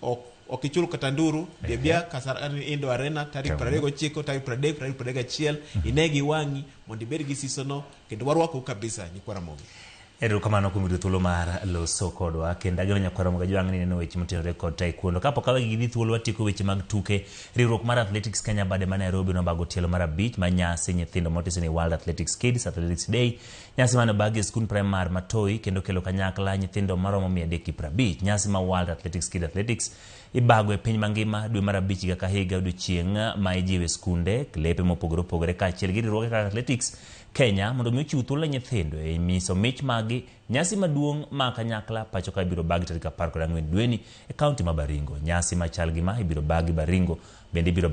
S1: ok ichul kata nduru. Dhi abia Kasarani Indoor Arena tarik 29, tarik 30, tarik 31, ine gi wang'i mondo ibed gi sisono, kendo warwakou kabisa, nyikwa Ramogi.
S2: Erokamano kuom yudo thuolo mar loso kodwa, kendo ageno nyakwar Ramogi Ajwang' ni neno weche motenore kod taekwondo. Kapok awegi gidhi thuolo, watieko weche mag tuke. Riwruok mar Athletics Kenya bade ma Nairobi nobago tielo mar 5 mar nyasi nyithindo motisi ni World Athletics Kids Athletics Day. Nyasi mane obagi e skund primar Matoi kendo kelo kanyakla nyithindo maromo 350. Nyasi ma World Athletics Kids Athletics ibago e piny mangima dwe mar 5 higa ka higa, odiochieng' ma ijiwe skunde, klepe mopogore opogore kaachiel gi riwruoge kaka Athletics Kenya mondo mi ochiw thuolo ne nyithindo e nyiso mich maggi. Nyasi maduong' ma kanyakla pacho ka ibiro bagi tarik 14 dweni e kaunti ma Baringo. Nyasi machal gi ma ibiro bagi Baringo bende ibiro